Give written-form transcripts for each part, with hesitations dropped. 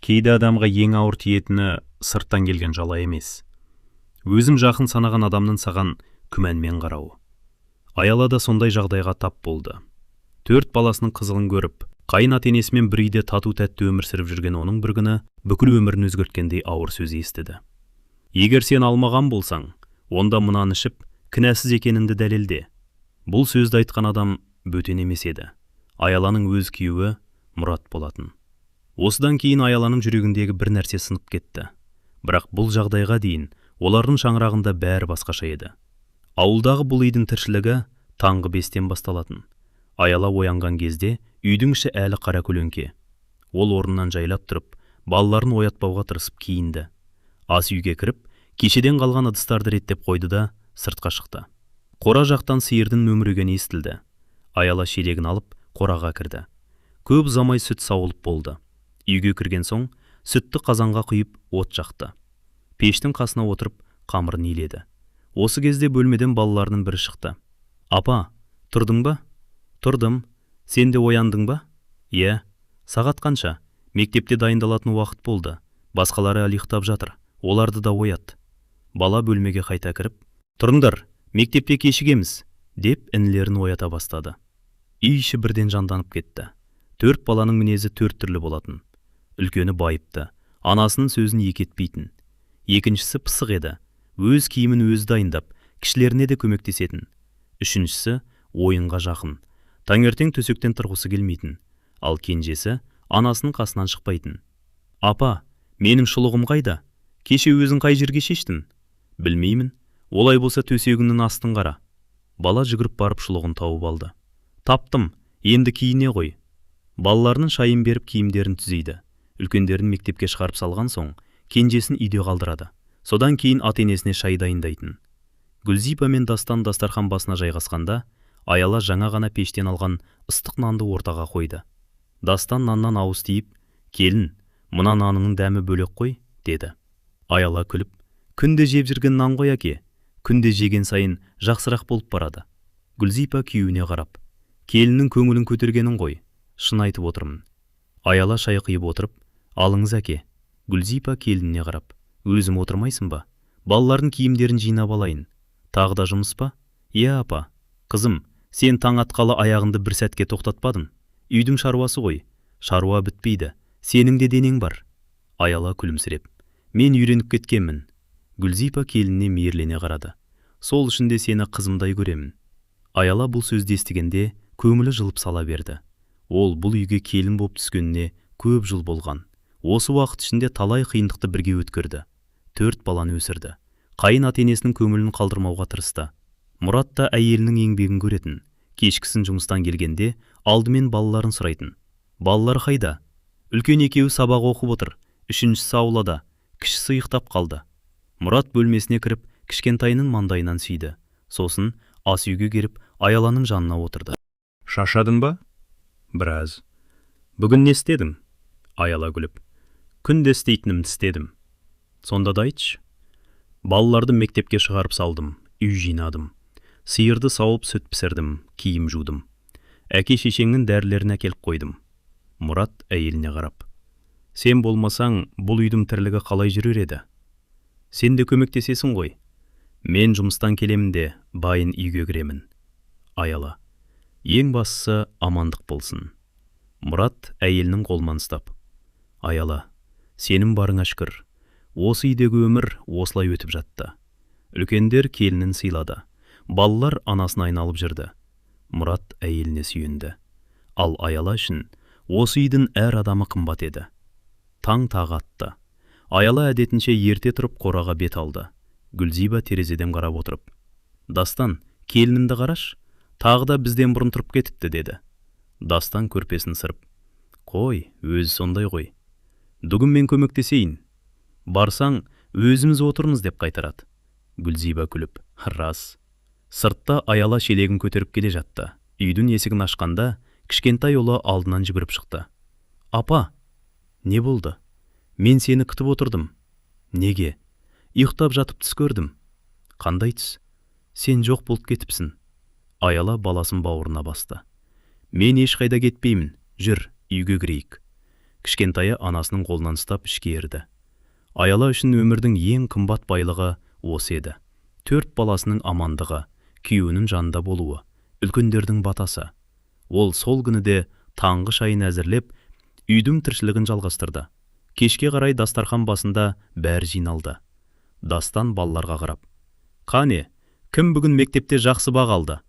Кейде адамға ең ауыр тиетіні сырттан келген жала емес, өзің жақын санаған адамның саған күмәнмен қарауы. Аяла да сондай жағдайға тап болды. Төрт баласының қызығын көріп, қайын ата-енесімен бір үйде тату-тәтті өмір сүріп жүрген оның бір күні бүкіл өмірін өзгерткендей ауыр сөз естіді. «Егер сен алмаған болсаң, онда мынаны ішіп, кінәсіз екеніңді дәлелде». Бұл сөзді айтқан адам бөтен емес еді. Аяланың өз күйеуі Мұрат болатын. Осыдан кейін Аяланың жүрегіндегі бір нәрсе сынып кетті. Бірақ бұл жағдайға дейін олардың шаңырағында бәрі басқаша еді. Ауылдағы бұл үйдің тіршілігі таңғы 5-тен басталатын. Аяла оянған кезде үйдің іші әлі қара көлеңке. Ол орнынан жайлап тұрып, балаларын оятпауға тырысып киінді. Ас үйге кіріп, кешеден қалған ыдыстарды реттеп қойды да, сыртқа шықты. Қора жақтан сиырдың мөңірегені естілді. Аяла шелегін алып, қораға кірді. Көп ұзамай сүт сауылып болды. Үйге кірген соң, сүтті қазанға құйып, от жақты. Пештің қасына отырып, қамырын иледі. Осы кезде бөлмеден балаларының бірі шықты. «Апа, тұрдың ба?» «Тұрдым. Сен де ояндың ба?» «Иә». «Сағат қанша? Мектепте дайындалатын уақыт болды. Басқалары әлі ұйықтап жатыр. Оларды да оят». Бала бөлмеге қайта кіріп, «Тұрыңдар, мектепте кешігеміз», деп інілерін оята бастады. Үй іші бірден жанданып кетті. Төрт баланың мінезі төрт түрлі болатын. Үлкені байыпты, анасының сөзін екі етпейтін. Екіншісі пысық еді, өз киімін өзі дайындап, кішілеріне де көмектесетін. Үшіншісі ойынға жақын, таңертең төсектен тұрғысы келмейтін. Ал кенжесі анасының қасынан шықпайтын. «Апа, менің шұлығым қайда? Кеше өзің қай жерге шештің?» «Білмеймін». «Олай болса, төсегіңнің астын қара». Бала жүгіріп барып шұлығын тауып алды. «Таптым, енді киіне ғой». Балаларының шайын беріп, киімдерін түзейді. Үлкендерін мектепке шығарып салған соң, кенжесін үйде қалдырады. Содан кейін ата-енесіне шай дайындайтын. Гүлзипа мен Дастан дастархан басына жайғасқанда, Аяла жаңа ғана пештен алған ыстық нанды ортаға қойды. Дастан наннан ауыз тиіп, «Келін, мына наныңның дәмі бөлек қой», деді. Аяла күліп, «Күнде жеп жүрген нан ғой, әке, күнде жеген сайын жақсырақ болып барады». Гүлзипа күйеуіне қарап, «Келіннің көңілін көтергенің ғой, шын айтып отырмын». Аяла шай құйып отырып, «Алыңыз, әке». Гүлзипа келініне қарап, «Өзім отырмайсың ба? Балалардың киімдерін жинап алайын». «Тағы да жұмыс па?» «Иә, апа». «Қызым, сен таң атқалы аяғыңды бір сәтке тоқтатпадың. Үйдің шаруасы ғой. Шаруа бітпейді. Сенің де денең бар». Аяла күлімсіреп, «Мен үйреніп кеткенмін». Гүлзипа келініне мейірлене қарады. «Сол үшін де сені қызымдай көремін». Аяла бұл сөзді естігенде көңілі жылып сала берді. Ол бұл үйге келін боп түскеніне көп жыл болған. Осы уақыт ішінде талай қиындықты бірге өткерді. Төрт баланы өсірді. Қайын ата-енесінің көңілін қалдырмауға тырысты. Мұрат та әйелінің еңбегін көретін. Кешкісін жұмыстан келгенде алдымен балаларын сұрайтын. «Балалар қайда?» «Үлкен екеуі сабақ оқып отыр, үшіншісі аулада, кішісі ұйықтап қалды». Мұрат бөлмесіне кіріп, кішкентайының маңдайынан сүйді. Сосын ас үйге келіп, Аяланың жанына отырды. Шаршадың ба? «Біраз. Бүгін не істедің?» Аяла күліп, «Күнде істейтінімді істедім». «Сонда да айтшы». «Балаларды мектепке шығарып салдым, үй жинадым. Сиырды сауып, сүт пісірдім, киім жудым. Әке шешеңнің дәрілерін әкеліп қойдым». Мұрат әйеліне қарап, «Сен болмасаң, бұл үйдің тірлігі қалай жүрер еді? Сен де көмектесесің ғой». «Мен жұмыстан келемін де, байын үйге кіремін». Аяла, «Ең бастысы амандық болсын». Мұрат әйелінің қолынан ұстап, «Аяла, сенің барыңа шүкір». Осы үйдегі өмір осылай өтіп жатты. Үлкендер келінін сыйлады. Балалар анасын айналып жүрді. Мұрат әйеліне сүйенді. Ал Аяла үшін осы үйдің әр адамы қымбат еді. Таң тағы атты. Аяла әдетінше ерте тұрып, қораға бет алды. Гүлзиба терезеден қарап отырып, «Дастан, келінімді қараш, тағы да бізден бұрын тұрып кетіпті», деді. Дастан көрпесін сырып, «Қой, өзі сондай ғой. Бүгін мен көмектесейін. Барсаң, өзіміз отырмыз деп қайтарады». Гүлзиба күліп, «Рас». Сыртта Аяла шелегін көтеріп келе жатты. Үйдің есігін ашқанда, кішкентай ұлы алдынан жүгіріп шықты. «Апа!» «Не болды?» «Мен сені күтіп отырдым». «Неге?» «Ұйықтап жатып түс көрдім». «Қандай түс?» «Сен жоқ болып кетіпсің». Аяла баласын бауырына басты. «Мен ешқайда кетпеймін. Жүр, үйге кірейік». Кішкентайы анасының қолынан ұстап ішке ерді. Аяла үшін өмірдің ең қымбат байлығы осы еді. 4 баласының амандығы, күйеуінің жанында болуы, үлкендердің батасы. Ол сол күні де таңғы шайын әзірлеп, үйдің тіршілігін жалғастырды. Кешке қарай дастархан басында бәрі жиналды. Дастан балаларға қарап, «Қане, кім бүгін мектепте жақсы баға алды?»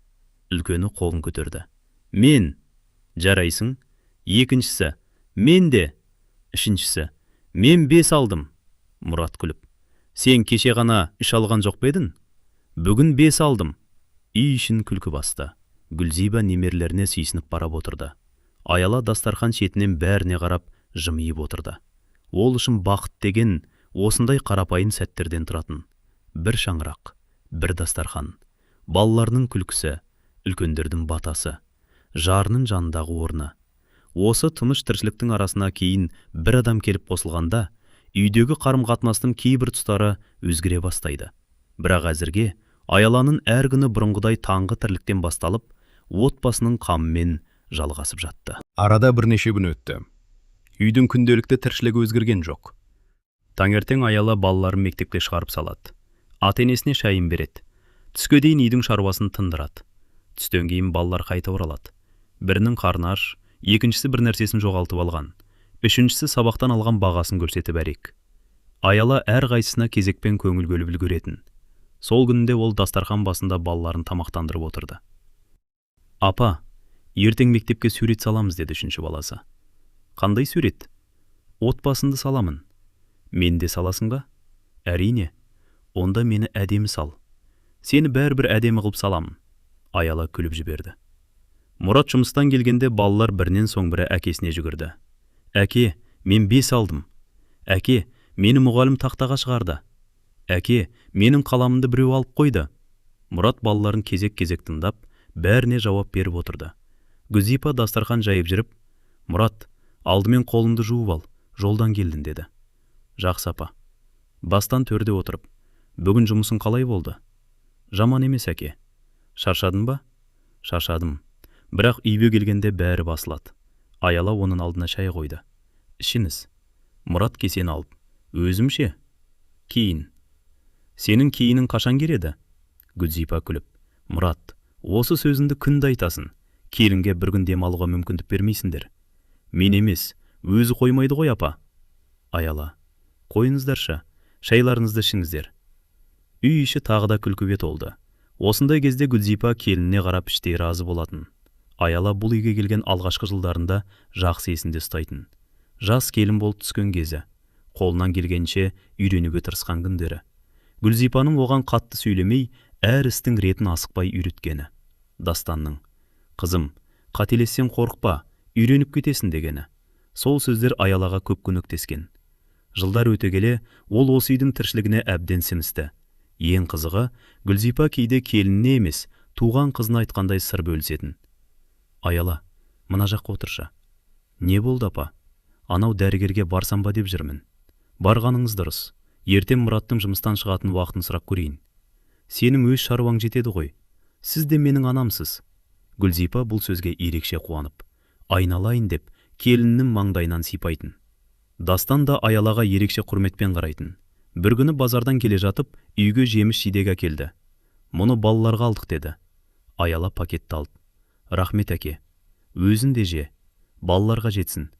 Үлкені қолын көтерді. «Мен». «Жарайсың». Екіншісі, «Мен де». Үшіншісі, «Мен 5 алдым». Мұрат күліп, «Сен кеше ғана 3 алған жоқ па едің? Бүгін 5 алдым». Үй ішін күлкі басты. Гүлзиба немерелеріне сүйсініп қарап отырды. Аяла дастархан шетінен бәріне қарап жымиып отырды. Ол үшін бақыт деген осындай қарапайым сәттерден тұратын. Бір шаңырақ, бір дастархан, балаларының күлкісі, үлкендердің батасы, жарының жанындағы орны. Осы тыныш тіршіліктің арасына кейін бір адам келіп қосылғанда, үйдегі қарым-қатынастың кейбір тұстары өзгере бастайды. Бірақ әзірге Аяланың әр күні бұрынғыдай таңғы тірліктен басталып, отбасының қамымен жалғасып жатты. Арада бірнеше күн өтті. Үйдің күнделікті тіршілігі өзгерген жоқ. Таңертең Аяла балаларын мектепке шығарып салады. Ата-енесіне шайын береді. Түске дейін үйдің шаруасын тындырады. Түстен кейін балалар қайта оралады. Бірінің қарны аш, екіншісі бір нәрсесін жоғалтып алған, үшіншісі сабақтан алған бағасын көрсетіп әрек. Аяла әр қайсысына кезекпен көңіл бөліп үлгеретін. Сол күнде ол дастархан басында балаларын тамақтандырып отырды. «Апа, ертең мектепке сурет саламыз», деді үшінші баласы. «Қандай сурет?» «Отбасынды саламын». «Мен де саласың ба?» «Әрине. Онда мені әдемі сал». «Сені бәрібір әдемі қылып саламын». Аяла күліп жіберді. Мұрат жұмыстан келгенде балалар бірінен соң бірі әкесіне жүгірді. «Әке, мен 5 алдым». «Әке, мені мұғалім тақтаға шығарды». «Әке, менің қаламымды біреу алып қойды». Мұрат балаларын кезек-кезек тыңдап, бәріне жауап беріп отырды. Гүлзипа дастархан жайып жүріп, «Мұрат, алдымен қолыңды жуып ал, жолдан келдің», деді. «Жақсы, апа». Бастан төрде отырып, «Бүгін жұмысың қалай болды?» «Жаман емес, әке». «Шаршадың ба?» «Шаршадым. Бірақ үйге келгенде бәрі басылады». Аяла оның алдына шай қойды. «Ішіңіз». Мұрат кесені алып, «Өзім ше?» «Кейін». «Сенің кейінің қашан келеді?» Гүлзипа күліп, «Мұрат, осы сөзіңді күнде айтасың. Келінге бір күн демалуға мүмкіндік бермейсіңдер». «Мен емес, өзі қоймайды ғой, апа». Аяла, «Қойыңыздаршы, шайларыңызды ішіңіздер». Үй іші тағы да күлкіге толды. Осындай кезде Гүлзипа келініне қарап іштей разы болатын. Аяла бұл үйге келген алғашқы жылдарында жақсы есінде ұстайтын. Жас келін болып түскен кезі, қолынан келгенше үйренуге тырысқан күндері. Гүлзипаның оған қатты сөйлемей, әр істің ретін асықпай үйреткені. Дастанның, «Қызым, қателессең қорықпа, үйреніп кетесің» дегені. Сол сөздер Аялаға көп көмектескен. Жылдар өте келе, ол осы үйдің тіршілігіне әбден сіңісті. Ең қызығы, Гүлзипа кейде келініне емес, туған қызына айтқандай сыр бөлісетін. «Аяла, мына жаққа отыршы». «Не болды, апа?» «Анау дәрігерге барсам ба деп жүрмін». «Барғаныңыз дұрыс. Ертең Мұраттың жұмыстан шығатын уақытын сұрап көрейін». «Сенің өз шаруаң жетеді ғой. Сіз де менің анамсыз». Гүлзипа бұл сөзге ерекше қуанып, айналайын деп келінінің маңдайынан сипайтын. Дастан да Аялаға ерекше құрметпен қарайтын. Бір күні базардан келе жатып, үйге жеміс жидек әкелді. «Мұны балаларға алдық», деді. Аяла пакетті алды. «Рахмет, әке. Өзің де же. Балаларға жетсін».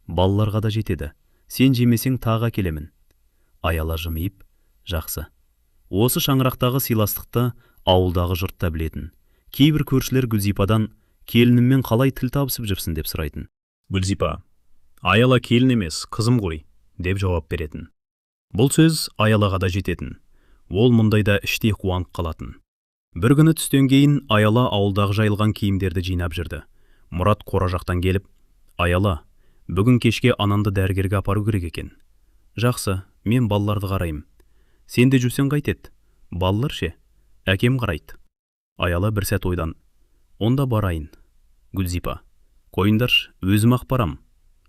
«Балаларға да жетеді. Сен жемесең тағы әкелемін». Аяла жымиып, «Жақсы». Осы шаңырақтағы сыйластықты ауылдағы жұрт та білетін. Кейбір көршілер Гүлзипадан «Келініммен қалай тіл табысып жүрсің?» деп сұрайтын. Гүлзипа, «Аяла келін емес, қызым ғой», деп жауап беретін. Бұл сөз Аялаға да жететін. Ол мұндайда іштей қуанып қалатын. Бір күні түстен кейін Аяла ауылдағы жайылған киімдерді жинап жүрді. Мұрат қора жақтан келіп, «Аяла, бүгін кешке ананды дәрігерге апару керек екен». «Жақсы, мен балаларды қараймын». «Сен де жүрсең қайтеді?» «Балалар ше?» «Әкем қарайды». Аяла бір сәт ойдан, «Онда барайын». Гүлзипа, «Қойыңдаршы, өзім ақ барам».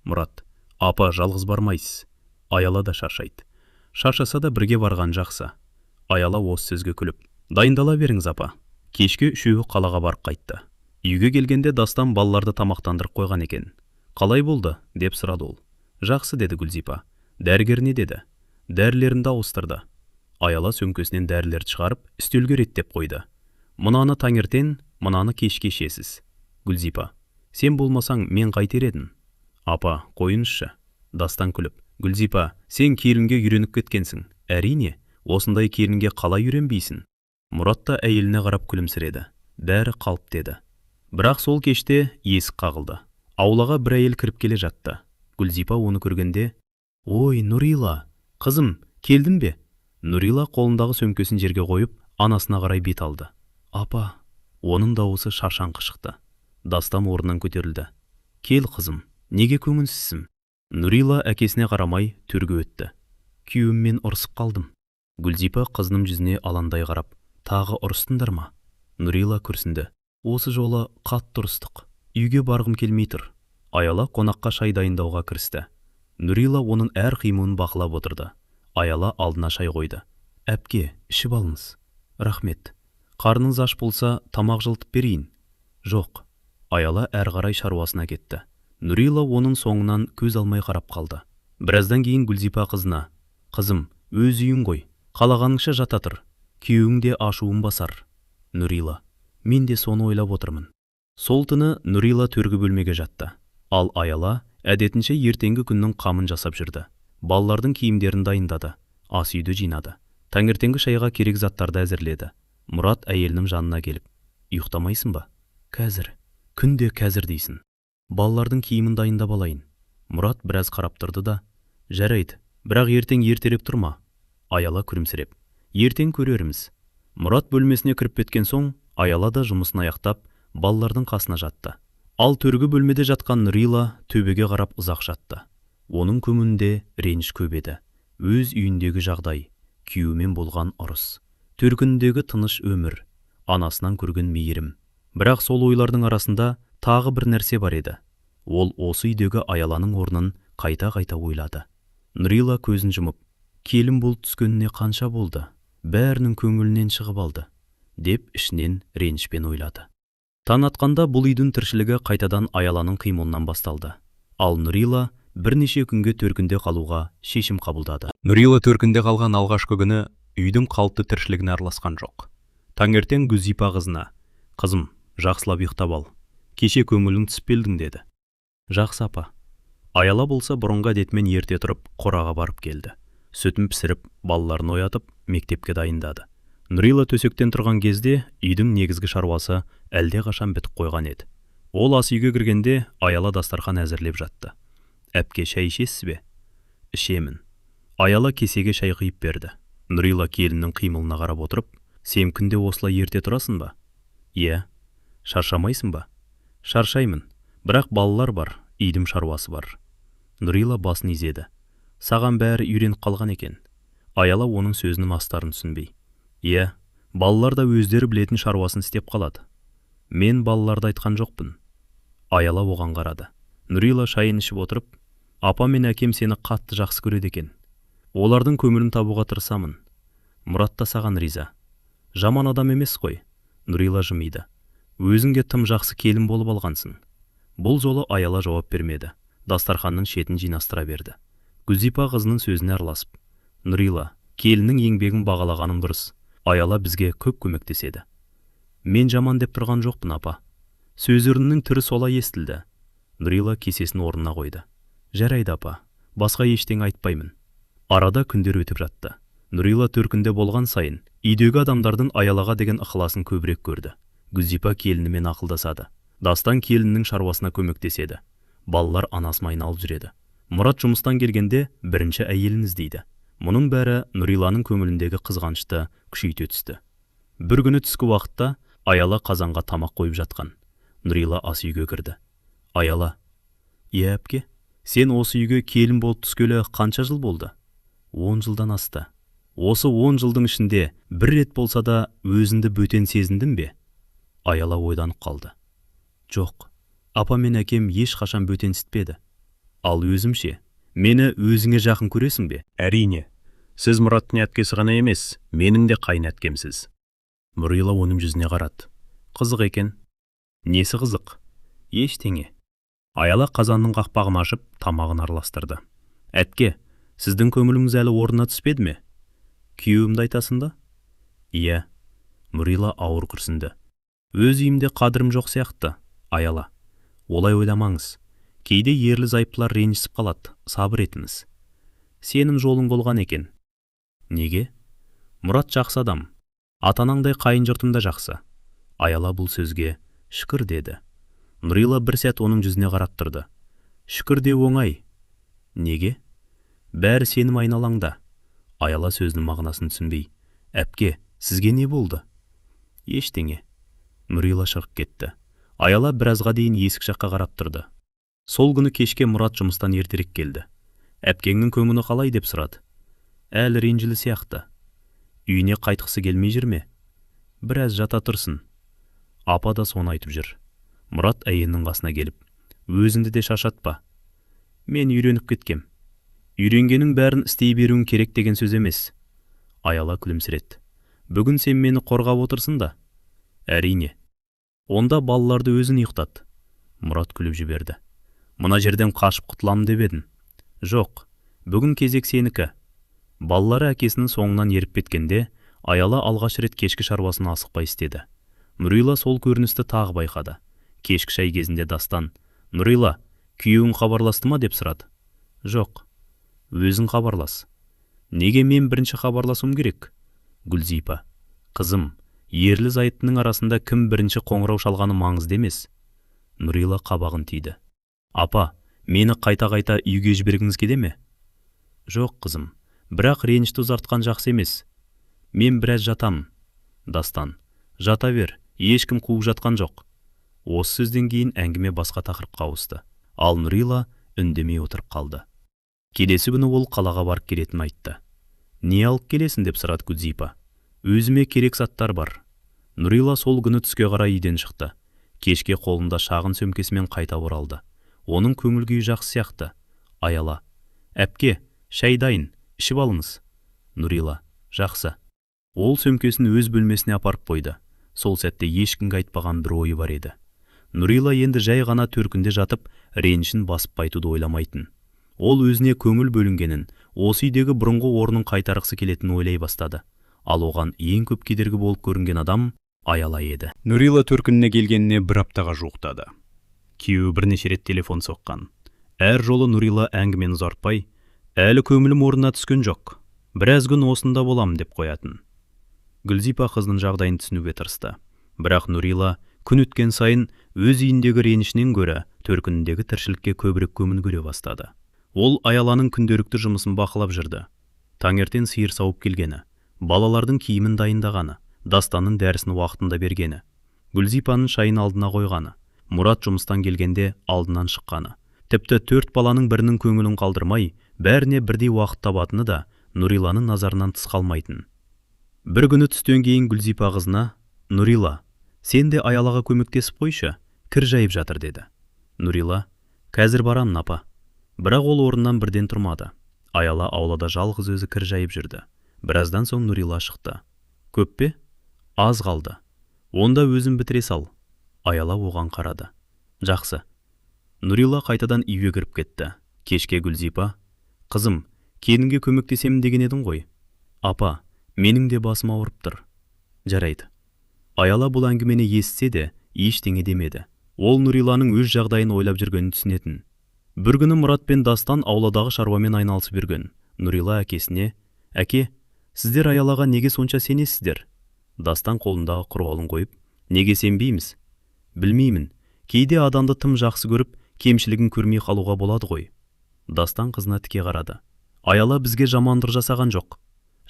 Мұрат, «Апа, жалғыз бармайсыз». Аяла да шаршайды. Шаршаса да бірге барған жақсы. Аяла осы сөзге күліп, «Дайындала беріңіз, апа». Кешке үшеуі қалаға барып қайтты. Үйге келгенде Дастан балаларды тамақтандырып қойған екен. «Қалай болды?» деп сұрады ол. Жақсы, деді Гүлзипа. Дәрігер не деді? Дәрілерімді ауыстырды. Аяла сөмкесінен дәрілерді шығарып, үстелге реттеп қойды. Мынаны таңертең, мынаны кешке ішесіз. Гүлзипа: Сен болмасаң, мен қайтер едім? Апа, қойыңызшы. Дастан күліп: Гүлзипа, сен келінге үйреніп кеткенсің. Әрине, осындай келінге қалай үйренбейсің? Мұрат та әйеліне қарап күлімсіреді. Бәрі қалыпты еді. Бірақ сол кеште есік қағылды. Аулаға бір әйел кіріп келе жатты. Гүлзипа оны көргенде: «Ой, Нұрила, қызым, келдің бе?» Нұрила қолындағы сөмкесін жерге қойып, анасына қарай бет алды. Апа, оның дауысы шаршаңқы шықты. Дастан орнынан көтерілді. Кел, қызым, неге көңілсізсің? Нұрила әкесіне қарамай төрге өтті. Күйеуіммен ұрысып қалдым. Гүлзипа қызының жүзіне алаңдай қарап: Тағы ұрыстыңдар ма? Нұрила күрсінді. Осы жолы қатты ұрыстық. Үйге барғым келмей тұр. Аяла қонаққа шай дайындауға кірісті. Нұрила оның әр қимылын бақылап отырды. Аяла алдына шай қойды. Әпке, ішіп алыңыз. Рахмет. Қарныңыз аш болса, тамақ жылытып берейін. Жоқ. Аяла әрі қарай шаруасына кетті. Нұрила оның соңынан көз алмай қарап қалды. Біраздан кейін Гүлзипа қызына: Қызым, өз үйің ғой, қалағаныңша жата тұр. Күйеуің де ашуын басар. Нұрила: Мен де соны ойлап отырмын. Сол түні Нұрила төргі бөлмеге жатты. Ал Аяла әдетінше ертеңгі күннің қамын жасап жүрді. Балалардың киімдерін дайындады, ас үйді жинады. Таңертеңгі шайға керек заттарды әзірледі. Мұрат әйелінің жанына келіп: Ұйықтамайсың ба? Қазір. Күнде қазір дейсің. Балалардың киімін дайындап алайын. Мұрат біраз қарап тұрды да: Жарайды, бірақ ертең ертерек тұрма. Аяла күлімсіреп: Ертең көрерміз. Мұрат бөлмесіне кіріп кеткен соң, Аяла да жұмысын аяқтап, балалардың қасына жатты. Ал төргі бөлмеде жатқан Нұрила төбеге қарап ұзақ жатты. Оның көңілінде реніш көп еді. Өз үйіндегі жағдай, күйеуімен болған ұрыс, төркініндегі тыныш өмір, анасынан көрген мейірім. Бірақ сол ойлардың арасында тағы бір нәрсе бар еді. Ол осы үйдегі Аяланың орнын қайта-қайта ойлады. Нұрила көзін жұмып: Келін болып түскеніне қанша болды, бәрінің көңілінен шығып алды, деп ішінен ренішпен ойлады. Таң атқанда бұл үйдің тіршілігі қайтадан Аяланың қимылынан басталды. Ал Нұрила бірнеше күнге төркінде қалуға шешім қабылдады. Нұрила төркінде қалған алғашқы күні үйдің қалыпты тіршілігіне араласқан жоқ. Таңертең Гүлзипа қызына: Қызым, жақсылап ұйықтап ал. Кеше көңілің түсіп келдің, деді. Жақсы, апа. Аяла болса бұрынғы әдетімен ерте тұрып, қораға барып келді. Сүтін пісіріп, балаларын оятып, мектепке дайындады. Нұрила төсектен тұрған кезде үйдің негізгі шаруасы әлде қашан бітіп қойған еді. Ол ас үйге кіргенде Аяла дастархан әзірлеп жатты. Әпке, шай ішесіз бе? Ішемін. Аяла кесеге шай құйып берді. Нұрила келіннің қимылына қарап отырып: Сен күнде осылай ерте тұрасың ба? Иә. Шаршамайсың ба? Шаршаймын, бірақ балалар бар, үйдің шаруасы бар. Нұрила басын изеді. Саған бәрі үйреніп қалған екен. Аяла оның сөзінің астарын түсінбей: Иә, балалар да өздері білетін шаруасын істеп қалады. Мен балаларды айтқан жоқпын. Аяла оған қарады. Нұрила шайын ішіп отырып: Апа мен әкем сені қатты жақсы көреді екен. Олардың көңілін табуға тырысамын. Мұрат та саған риза. Жаман адам емес қой. Нұрила жымиды. Өзіңге тым жақсы келін болып алғансың. Бұл жолы Аяла жауап бермеді. Дастарханның шетін жинастыра берді. Гүлзипа қызының сөзіне араласып: Нұрила, келіннің еңбегін бағалағаның дұрыс. Аяла бізге көп көмектеседі. Мен жаман деп тұрған жоқпын, апа. Сөздерінің түрі солай естілді. Нұрила кесесін орнына қойды. Жарайды, апа, басқа ештеңе айтпаймын. Арада күндер өтіп жатты. Нұрила төркінде болған сайын үйдегі адамдардың Аялаға деген ықыласын көбірек көрді. Гүлзипа келінімен ақылдасады. Дастан келіннің шаруасына көмектеседі. Балалар анасын айналып жүреді. Мұрат жұмыстан келгенде бірінші әйелін іздейді. Мұның бәрі Нұриланың көңіліндегі қызғанышты күшейте түсті. Бір күні түскі уақытта Аяла қазанға тамақ қойып жатқан. Нұрила ас үйге кірді. Аяла: Иә, әпке, сен осы үйге келін болып түскелі қанша жыл болды? 10 жылдан асты. Осы 10 жылдың ішінде бір рет болса да өзіңді бөтен сезіндің бе? Аяла ойланып қалды. Жоқ, апа мен әкем ешқашан бөтенсітпеді. Ал өзім ше, мені өзіңе жақын көресің бе? Әрине, сіз Мұраттың әпкесі ғана емес, менің де қайын әпкемсіз. Нұрила оның жүзіне қарады. Қызық екен. Несі қызық? Ештеңе. Аяла қазанның қақпағын ашып, тамағын араластырды. Әпке, сіздің көңіліңіз әлі орнына түспеді ме? Күйеуімді айтасың да? Иә. Нұрила ауыр күрсінді. Өз үйімде қадірім жоқ сияқты, Аяла. Олай ойламаңыз. Кейде ерлі зайыптылар ренжісіп қалады, сабыр етіңіз. Сенің жолың болған екен. Неге? Мұрат жақсы адам. Ата-анаңдай қайын жұртым да жақсы. Аяла бұл сөзге шүкір деді. Нұрила бір сәт оның жүзіне қарап тұрды. Шүкір деу оңай. Неге? Бәрі сенің айналаңда. Аяла сөзінің мағынасын түсінбей, әпке, сізге не болды? Ештеңе. Нұрила шығып кетті. Аяла біразға дейін есік жаққа қарап тұрды. Сол күні кешке Мұрат жұмыстан ертерек келді. Әпкеңнің көңілі қалай деп сұрады. Әлі ренжілі сияқты. Үйіне қайтқысы келмей жүр ме? Біраз жата тұрсын. Апа да соны айтып жүр. Мұрат әйелінің қасына келіп, өзіңді де шаршатпа. Мен үйреніп кеткем. Үйренгенің бәрін істей беруің керек деген сөз емес. Аяла күлімсіреді. Бүгін сен мені қорғап отырсың да? Әрине. Онда балаларды өзің ұйықтат. Мұрат күліп жіберді. Мына жерден қашып құтыламын деп едің. Жоқ, бүгін кезек сенікі. Балалары әкесінің соңынан еріп кеткенде, Аяла алғаш рет кешкі шаруасын асықпай істеді. Нұрила сол көріністі тағы байқады. Кешкі шай кезінде Дастан, Нұрила, күйеуің хабарласты ма деп сұрады. Жоқ, өзің хабарлас. Неге мен бірінші хабарласуым керек? Гүлзипа, қызым, ерлі зайыптының арасында кім бірінші қоңырау шалғаны маңызды емес. Нұрила қабағын түйді. Апа, мені қайта-қайта үйге жібергіңіз келе ме? Жоқ, қызым, бірақ ренішті ұзартқан жақсы емес. Мен біраз жатамын. Дастан, жата бер, ешкім қуып жатқан жоқ. Осы сөзден кейін әңгіме басқа тақырыпқа ауысты. Ал Нұрила үндемей отырып қалды. Келесі күні ол қалаға барып келетінін айтты. Не алып келесің деп сұрады Гүлзипа. Өзіме керек заттар бар. Нұрила сол күні түске қарай үйден шықты. Кешке қолында шағын сөмкесімен қайта оралды. Оның көңіл күйі жақсы сияқты. Аяла, әпке, шай дайын, ішіп алыңыз. Нұрила, жақсы. Ол сөмкесін өз бөлмесіне апарып қойды. Сол сәтте ешкімге айтпаған бір ойы бар еді. Нұрила енді жай ғана төркінде жатып, ренішін басып қайтуды ойламайтын. Ол өзіне көңіл бөлінгенін, осы үйдегі бұрынғы орнын қайтарғысы келетінін ойлай бастады. Ал оған ең көп кедергі болып көрінген адам Аяла еді. Нұрила төркініне келгеніне бір аптаға жуықтады. Күйеуі бірнеше рет телефон соққан. Әр жолы Нұрила әңгімені ұзартпай, әлі көңілім орнына түскен жоқ. Біраз күн осында болам деп қоятын. Гүлзипа қызының жағдайын түсінуге тырысты. Бірақ Нұрила күн өткен сайын өз үйіндегі ренішінен гөрі төркініндегі тіршілікке көбірек көңіл бөле бастады. Ол Аяланың күнделікті жұмысын бақылап жүрді. Таңертең сиыр сауып келгені, балалардың киімін дайындағаны, Дастанның дәрісін уақытында бергені, Гүлзипаның шайын алдына қойғаны, Мұрат жұмыстан келгенде алдынан шыққаны. Тіпті төрт баланың бірінің көңілін қалдырмай, бәріне бірдей уақыт табатыны да Нұриланың назарынан тыс қалмайтын. Бір күні түстен кейін Гүлзипа қызына, Нұрила, сен де Аялаға көмектесіп қойшы, кір жайып жатыр деді. Нұрила, қазір барамын, апа. Бірақ ол орнынан бірден тұрмады. Аяла аулада жалғыз өзі кір жайып жүрді. Біраздан соң Нұрила шықты. Көп пе? Аз қалды. Онда өзің бітіре сал. Аяла оған қарады. Жақсы. Нұрила қайтадан үйге кіріп кетті. Кешке Гүлзипа, қызым, келінге көмектесемін деген едің ғой. Апа, менің де басым ауырып тұр. Жарайды. Аяла бұл әңгімені естісе де, ештеңе демеді. Ол Нұриланың өз жағдайын ойлап жүргенін түсінетін. Бір күні Мұрат пен Дастан ауладағы шаруамен айналысып жүрген. Нұрила әкесіне, әке, сіздер Аялаға неге сонша сенесіздер? Дастан қолындағы құралын қойып, неге сенбейміз? Білмеймін, кейде адамды тым жақсы көріп, кемшілігін көрмей қалуға болады ғой. Дастан қызына тіке қарады. Аяла бізге жамандық жасаған жоқ.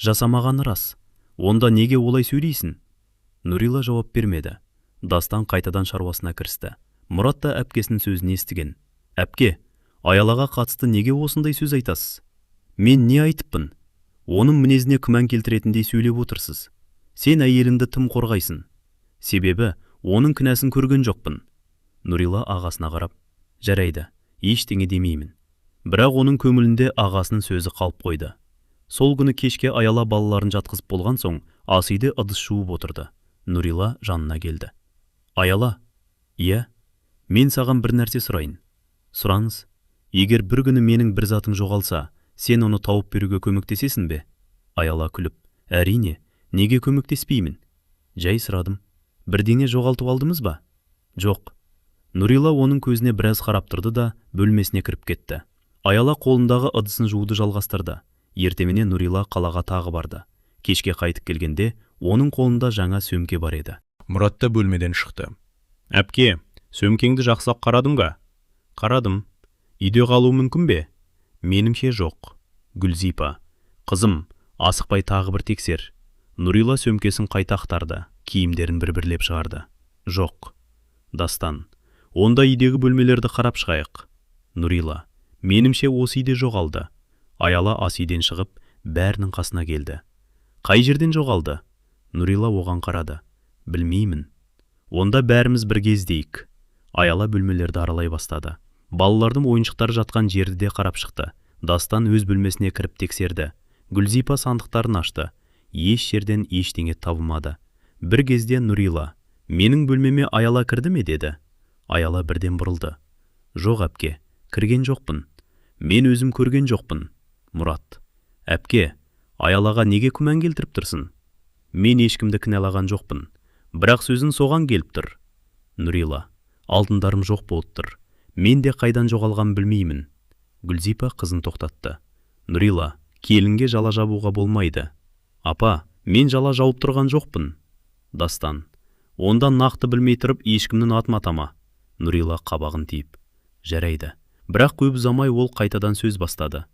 Жасамағаны рас. Онда неге олай сөйлейсің? Нұрила жауап бермеді. Дастан қайтадан шаруасына кірісті. Мұрат та әпкесінің сөзін естіген. Әпке, Аялаға қатысты неге осындай сөз айтасыз? Мен не айтыппын? Оның мінезіне күмән келтіретіндей сөйлеп отырсыз. Сен әйеліңді тым қорғайсың. Себебі оның кінәсін көрген жоқпын. Нұрила ағасына қарап, жарайды, ештеңе демеймін. Бірақ оның көңілінде ағасының сөзі қалып қойды. Сол күні кешке Аяла балаларын жатқызып болған соң, ас үйде ыдыс жуып отырды. Нұрила жанына келді. Аяла, иә, мен саған бір нәрсе сұрайын. Сұраңыз. Егер бір күні менің бір затым жоғалса, сен оны тауып беруге көмектесесің бе? Аяла күліп: Әрине, неге көмектеспеймін? Жай сұрадым. Бірдеңе жоғалтып алдыңыз ба? Жоқ. Нұрила оның көзіне біраз қарап тұрды да, бөлмесіне кіріп кетті. Аяла қолындағы ыдысын жууды жалғастырды. Ертеңіне Нұрила қалаға тағы барды. Кешке қайтып келгенде оның қолында жаңа сөмке бар еді. Мұрат та бөлмеден шықты. Әпке, сөмкеңді жақсылап қарадың ба? Қарадым. Үйде қалуы мүмкін бе? Меніңше, жоқ. Гүлзипа: Қызым, асықпай тағы бір тексер. Нұрила сөмкесін қайта ақтарды, киімдерін бір-бірлеп шығарды. Жоқ. Дастан: Онда үйдегі бөлмелерді қарап шығайық. Нұрила: Меніңше, осы үйде жоғалды. Аяла ас үйден шығып, бәрінің қасына келді. Қай жерден жоғалды? Нұрила оған қарады. Білмеймін. Онда бәріміз бірге іздейік. Аяла бөлмелерді аралай бастады. Балалардың ойыншықтары жатқан жерді де қарап шықты. Дастан өз бөлмесіне кіріп тексерді. Гүлзипа сандықтарын ашты. Еш жерден ештеңе табылмады. Бір кезде Нұрила: Менің бөлмеме Аяла кірді ме? – деді. Аяла бірден бұрылды. Жоқ, әпке, кірген жоқпын. Мен өзім көрген жоқпын. Мұрат: Әпке, Аялаға неге күмән келтіріп тұрсың? Мен ешкімді кінәлаған жоқпын. Бірақ сөзін соған келіп тұр. Нұрила: Алтындарым жоқ болып тұр. Мен де қайдан жоғалғанын білмеймін. Гүлзипа қызын тоқтатты. Нұрила, келінге жала жабуға болмайды. Апа, мен жала жауып тұрған жоқпын. Дастан: Онда нақты білмей тұрып, ешкімнің атын атама. Нұрила қабағын түйіп: Жарайды. Бірақ көп ұзамай ол қайтадан сөз бастады.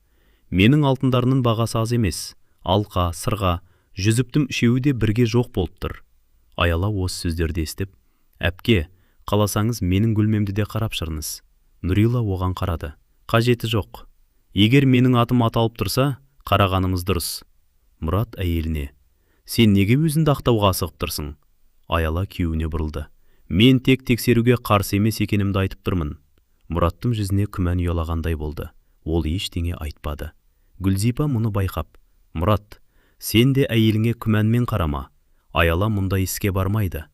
Менің алтындарымның бағасы аз емес. Алқа, сырға, жүзіктің үшеуі де бірге жоқ болып тұр. Аяла осы сөздерді естіп: Әпке, қаласаңыз, менің бөлмемді де қарап шығыңыз. Нұрила оған қарады. Қажеті жоқ. Егер менің атым аталып тұрса, қарағанымыз дұрыс. Мұрат әйеліне: Сен неге өзіңді ақтауға асығып тұрсың? Аяла күйеуіне бұрылды. Мен тек тексеруге қарсы емес екенімді айтып тұрмын. Мұраттың жүзіне күмән ұялағандай болды. Ол ештеңе айтпады. Гүлзипа мұны байқап: Мұрат, сен де әйеліңе күмәнмен қарама. Аяла мұндай іске бармайды.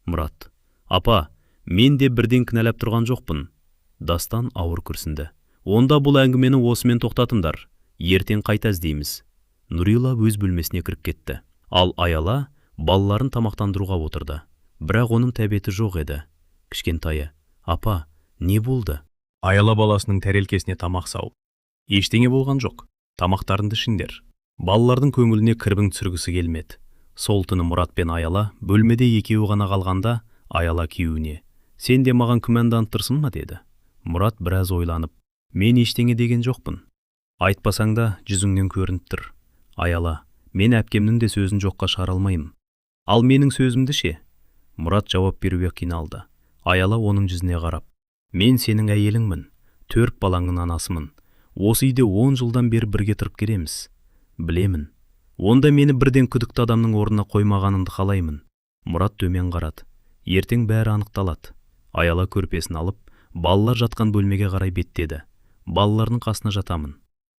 Мұрат: Апа, мен де бірден кінәлап тұрған жоқпын. Дастан ауыр күрсінді. Онда бұл әңгімені осымен тоқтатыңдар. Ертең қайта іздейміз. Нұрила өз бөлмесіне кіріп кетті. Ал Аяла балаларын тамақтандыруға отырды. Бірақ оның тәбеті жоқ еді. Кішкентайы: Апа, не болды? Аяла баласының тәрелкесіне тамақ салып: Ештеңе болған жоқ, тамақтарыңды ішіңдер. Балалардың көңіліне кірбің түсіргісі келмеді. Сол түні Мұрат пен Аяла бөлмеде екеуі ғана қалғанда, Аяла күйеуіне: Сен де маған күмәнданып тұрсың ба? – деді. Мұрат біраз ойланып: Мен ештеңе деген жоқпын. Айтпасаң да, жүзіңнен көрініп тұр. Аяла: Мен әпкемнің де сөзін жоққа шығара алмаймын. Ал менің сөзімді ше? Мұрат жауап беруге қиналды. Аяла оның жүзіне қарап: Мен сенің әйеліңмін, төрт балаңның анасымын. Осы үйде 10 жылдан бері бірге тұрып келеміз. Білемін. Онда мені бірден күдікті адамның орнына қоймағаныңды қалаймын. Мұрат төмен қарады. Ертең бәрі анықталады. Аяла көрпесін алып, балалар жатқан бөлмеге қарай беттеді. Балалардың қасына жатамын.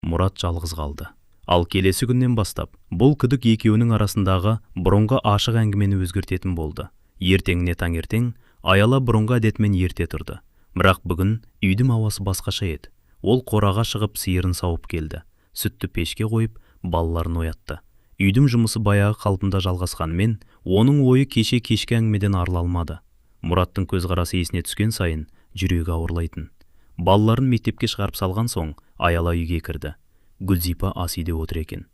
Мұрат жалғыз қалды. Ал келесі күннен бастап бұл күдік екеуінің арасындағы бұрынғы ашық әңгімені өзгертетін болды. Ертеңіне таңертең Аяла бұрынғы әдетімен ерте тұрды. Бірақ бүгін үйдің ауасы басқаша еді. Ол қораға шығып, сиырын сауып келді. Сүтті пешке қойып, балаларын оятты. Үйдің жұмысы баяғы қалпында жалғасқанымен, оның ойы кеше кешкі әңгімеден арыла алмады. Мұраттың көзқарасы есіне түскен сайын жүрегі ауырлайтын. Балаларын мектепке шығарып салған соң, Аяла үйге кірді. Гүлзипа ас үйде отыр екен.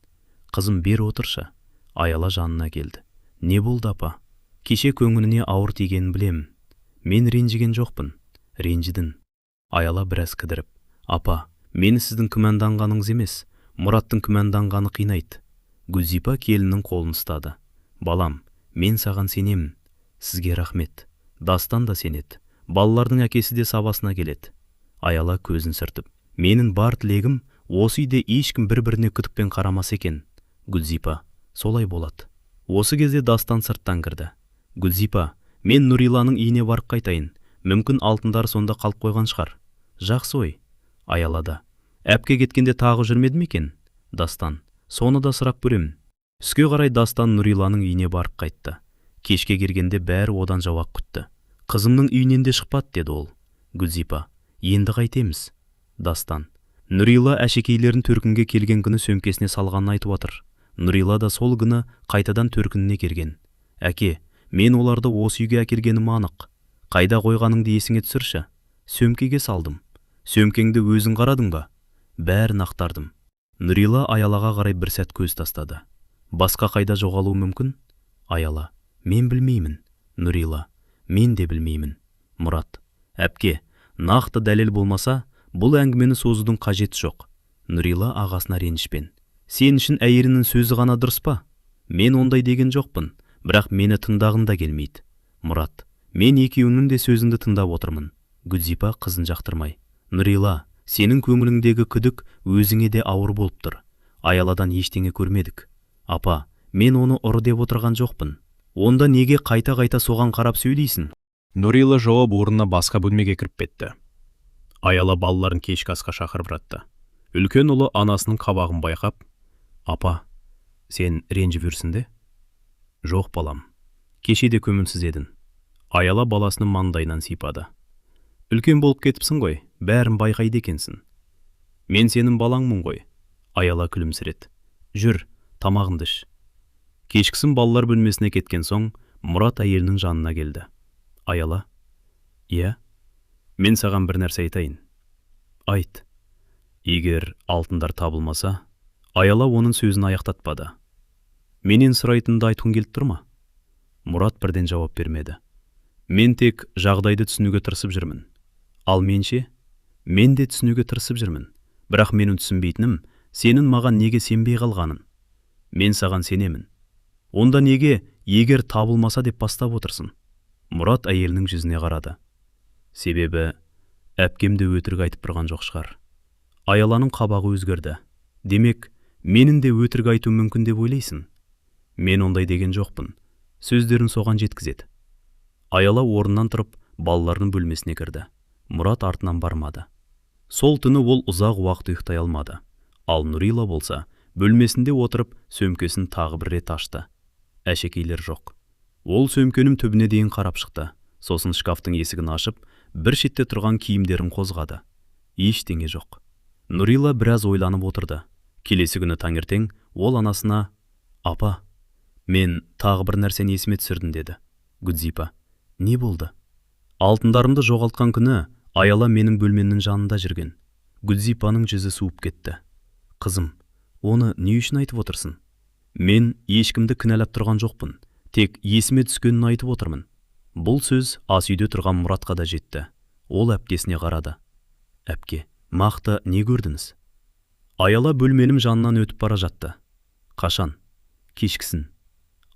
Қызым, бері отыршы. Аяла жанына келді. Не болды, апа? Кеше көңіліне ауыр тигенін білемін. Мен ренжіген жоқпын. Ренжідің. Аяла біраз кідіріп: Апа, мені сіздің күмәнданғаныңыз емес, Мұраттың күмәнданғаны қинайды. Гүлзипа келіннің қолын ұстады. Балам, мен саған сенемін. Сізге рахмет. Дастан да сенеді. Балалардың әкесі де сабасына келеді. Аяла көзін сүртіп: Менің бар тілегім, осы үйде ешкім бір-біріне күдікпен қарамас екен. Гүлзипа: Солай болады. Осы кезде Дастан сырттан кірді. Гүлзипа, мен Нұриланың үйіне барып қайтайын. Мүмкін, алтындары сонда қалып қойған шығар. Жақсы ой. Аялада: Әпке кеткенде тағы жүрмеді ме екен? Дастан: Соны да сұрап көремін. Түске қарай Дастан Нұриланың үйіне барып қайтты. Кешке келгенде бәрі одан жауап күтті. Қызымның үйінен де шықпады, деді ол. Гүлзипа: Енді қайтеміз? Дастан. Нұрила әшекейлерін төркінге келген күні сөмкесіне салғанын айтып отыр. Нұрила да сол күні қайтадан төркініне келген. Әке, мен оларды осы үйге әкелгенім анық. Қайда қойғаныңды есіңе түсірші. Сөмкеге салдым. Сөмкеңді өзің қарадың ба? Бәрін ақтардым. Нұрила Аялаға қарай бір сәт көз тастады. Басқа қайда жоғалуы мүмкін? Аяла. Мен білмеймін. Нұрила. Мен де білмеймін. Мұрат. Әпке, нақты дәлел болмаса, бұл әңгімені созудың қажеті жоқ. Нұрила ағасына ренішпен. Сен үшін әйелінің сөзі ғана дұрыс па? Мен ондай деген жоқпын, бірақ мені тыңдағың да келмейді. Мұрат. Мен екеуіңнің де сөзіңді тыңдап отырмын. Гүлзипа қызын жақтырмай. Нұрила, сенің көңіліңдегі күдік өзіңе де ауыр болып тұр. Аяладан ештеңе көрмедік. Апа, мен оны ұры деп отырған жоқпын. Онда неге қайта-қайта соған қарап сөйлейсің? Нұрила жауап орнына басқа бөлмеге кіріп кетті. Аяла балаларын кешкі асқа шақырып жатты. Үлкен ұлы анасының қабағын байқап, «Апа, сен ренжіп жүрсің де?» «Жоқ, балам. Кеше де көңілсіз едің». Аяла баласының маңдайынан сипады. «Үлкен болып кетіпсің ғой, бәрін байқайды екенсің». «Мен сенің балаңмын ғой», Аяла күлімсіреді. «Жүр, тамағыңды іш». Кешкісін балалар бөлмесіне кеткен соң, Мұрат әйелінің жанына келді. Аяла, «Иә, мен саған бір нәрсе айтайын». «Айт». Егер алтындар табылмаса, Аяла оның сөзін аяқтатпады. «Менен сұрайтынды айтқың келіп тұр ма?» Мұрат бірден жауап бермеді. «Мен тек жағдайды түсінуге тырысып жүрмін». «Ал мен ше?» «Мен де түсінуге тырысып жүрмін. Бірақ менің түсінбейтінім, сенің маған неге сенбей қалғаның. Мен саған сенемін. Онда неге егер табылмаса деп бастап отырсың?» Мұрат әйелінің жүзіне қарады. Себебі әпкем де өтірік айтып тұрған жоқ шығар. Аяланың қабағы өзгерді. Демек, менің де өтірік айтуым мүмкін деп ойлайсың? Мен ондай деген жоқпын. Сөздерін соған жеткізеді. Аяла орнынан тұрып, балаларының бөлмесіне кірді. Мұрат артынан бармады. Сол түні ол ұзақ уақыт ұйықтай алмады. Ал Нұрила болса, бөлмесінде отырып, сөмкесін тағы бір рет ашты. Әшекейлер жоқ. Ол сөмкенің түбіне дейін қарап шықты. Сосын шкафтың есігін ашып, бір шетте тұрған киімдерін қозғады. Ештеңе жоқ. Нұрила біраз ойланып отырды. Келесі күні таңертең ол анасына, «Апа, мен тағы бір нәрсені есіме түсірдім», деді. Гүлзипа, «Не болды?» «Алтындарымды жоғалтқан күні Аяла менің бөлмемнің жанында жүрген». Гүлзипаның жүзі суып кетті. «Қызым, оны не үшін айтып отырсың?» «Мен ешкімді кінәлап тұрған жоқпын, тек есіме түскенін айтып отырмын». Бұл сөз ас үйде тұрған Мұратқа да жетті. Ол әпкесіне қарады. «Әпке, мақты не көрдіңіз?» Аяла бөлменің жанынан өтіп бара жатты. «Қашан?» «Кешкісін».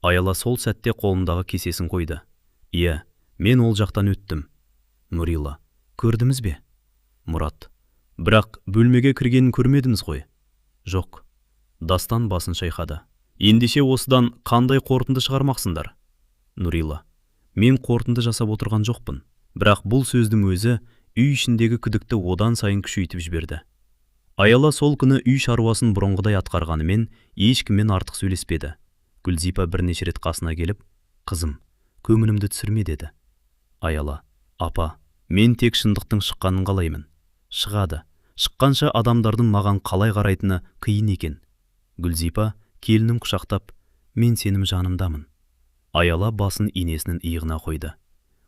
Аяла сол сәтте қолындағы кесесін қойды. «Иә, мен ол жақтан өттім». Нұрила, «Көрдіңіз бе?» Мұрат, «Бірақ бөлмеге кіргенін көрмедіңіз ғой?» «Жоқ». Дастан басын шайқады. «Ендеше осыдан қандай қорытынды шығармақсыңдар?» Нұрила, «Мен қорытынды жасап отырған жоқпын, бірақ бұл сөздің өзі үй ішіндегі күдікті одан сайын күшейтіп жіберді». Аяла сол күні үй шаруасын бұрынғыдай атқарғанымен ешкіммен артық сөйлеспеді. Гүлзипа бірнеше рет қасына келіп, «Қызым, көңілімді түсірме», деді. Аяла, «Апа, мен тек шындықтың шыққанын қалаймын». «Шығады. Шыққанша адамдардың маған қалай қарайтыны қиын екен». Гүлзипа келінін құшақтап, «Мен сенің жанымдамын». Аяла басын енесінің иығына қойды.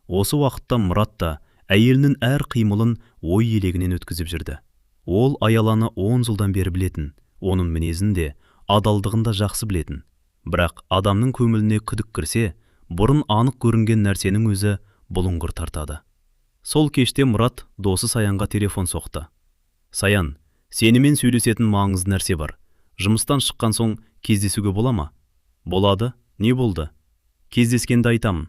Осы уақытта Мұрат та әйелінің әр қимылын ой елегінен өткізіп жүрді. Ол Аяланы 10 жылдан бері білетін, оның мінезін де, адалдығын да жақсы білетін. Бірақ адамның көңіліне күдік кірсе, бұрын анық көрінген нәрсенің өзі бұлыңғыр тартады. Сол кеште Мұрат досы Саянға телефон соқты. «Саян, сенімен сөйлесетін маңызды нәрсе бар. Жұмыстан шыққан соң кездесуге бола ма?» «Болады. Не болды?» «Кездескенде айтамын».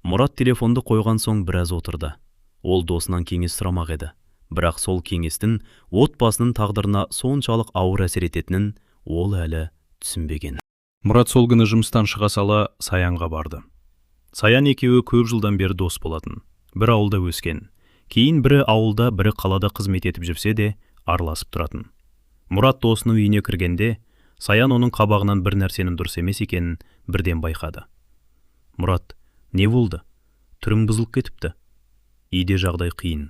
Мұрат телефонды қойған соң біраз отырды. Ол досынан кеңес сұрамақ еді. Бірақ сол кеңестің отбасының тағдырына соншалық ауыр әсер ететінін ол әлі түсінбеген. Мұрат сол күні жұмыстан шыға сала Саянға барды. Саян екеуі көп жылдан бері дос болатын. Бір ауылда өскен. Кейін бірі ауылда, бірі қалада қызмет етіп жүрсе де, араласып тұратын. Мұрат досының үйіне кіргенде, Саян оның қабағынан бір нәрсенің дұрыс емес екенін бірден байқады. «Мұрат, не болды? Түрің бұзылып кетіпті». «Үйде жағдай қиын.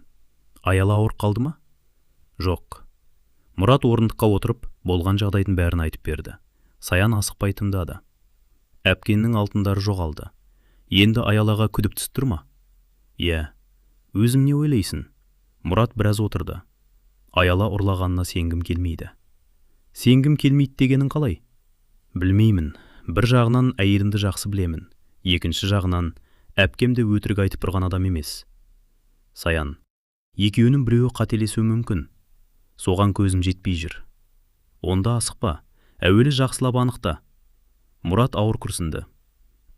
Аяла ауырып қалды ма? Жоқ. Мұрат орындыққа отырып, болған жағдайдың бәрін айтып берді. Саян асықпай тыңдады. Әпкеңнің алтындары жоғалды. Енді Аялаға күдік түсіп тұр ма? Иә. Өзің не ойлайсың? Мұрат біраз отырды. Аяла ұрлағанына сенгім келмейді. Сенгім келмейді дегенің қалай? Білмеймін. Бір жағынан әйелімді жақсы білемін. Екінші жағынан әпкем де өтірік айтып тұрған адам емес. Саян, екеуінің біреуі қателесуі мүмкін. Соған көзім жетпей жүр. Онда асықпа, әуелі жақсылап анықта. Мұрат ауыр күрсінді.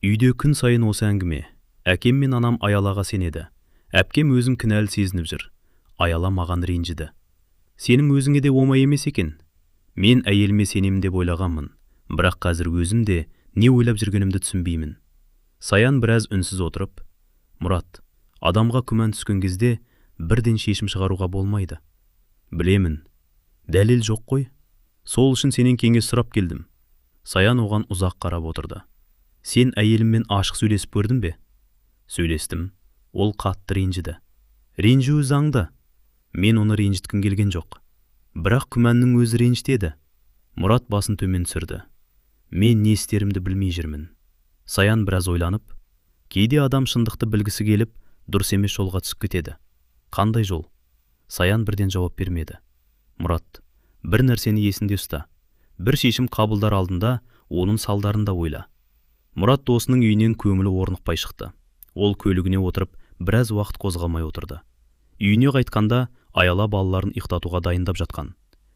Үйде күн сайын осы әңгіме. Әкем мен анам Аялаға сенеді. Әпкем өзін кінәлі сезініп жүр. Аяла маған ренжіді. Сенің өзіңе де оңай емес екен. Мен әйеліме сенемін деп ойлағанмын. Бірақ қазір өзім де не ойлап жүргенімді түсінбеймін. Саян біраз үнсіз отырып, Мұрат, адамға күмән түскен кезде бірден шешім шығаруға болмайды. Білемін, дәлел жоқ қой. Сол үшін сенен кеңес сұрап келдім. Саян оған ұзақ қарап отырды. Сен әйеліммен ашық сөйлесіп көрдің бе? Сөйлестім. Ол қатты ренжіді. Ренжуі заңды. Мен оны ренжіткім келген жоқ. Бірақ күмәннің өзі ренжітеді. Мұрат басын төмен түсірді. Мен не істерімді білмей жүрмін. Саян біраз ойланып, кейде адам шындықты білгісі келіп, дұрыс емес жолға түсіп кетеді. Қандай жол? Саян бірден жауап бермеді. Мұрат, бір нәрсені есінде ұста. Бір шешім қабылдар алдында оның салдарын да ойла. Мұрат досының үйінен көңілі орнықпай шықты. Ол көлігіне отырып, біраз уақыт қозғалмай отырды. Үйіне қайтқанда Аяла балаларын ұйықтатуға дайындап жатқан.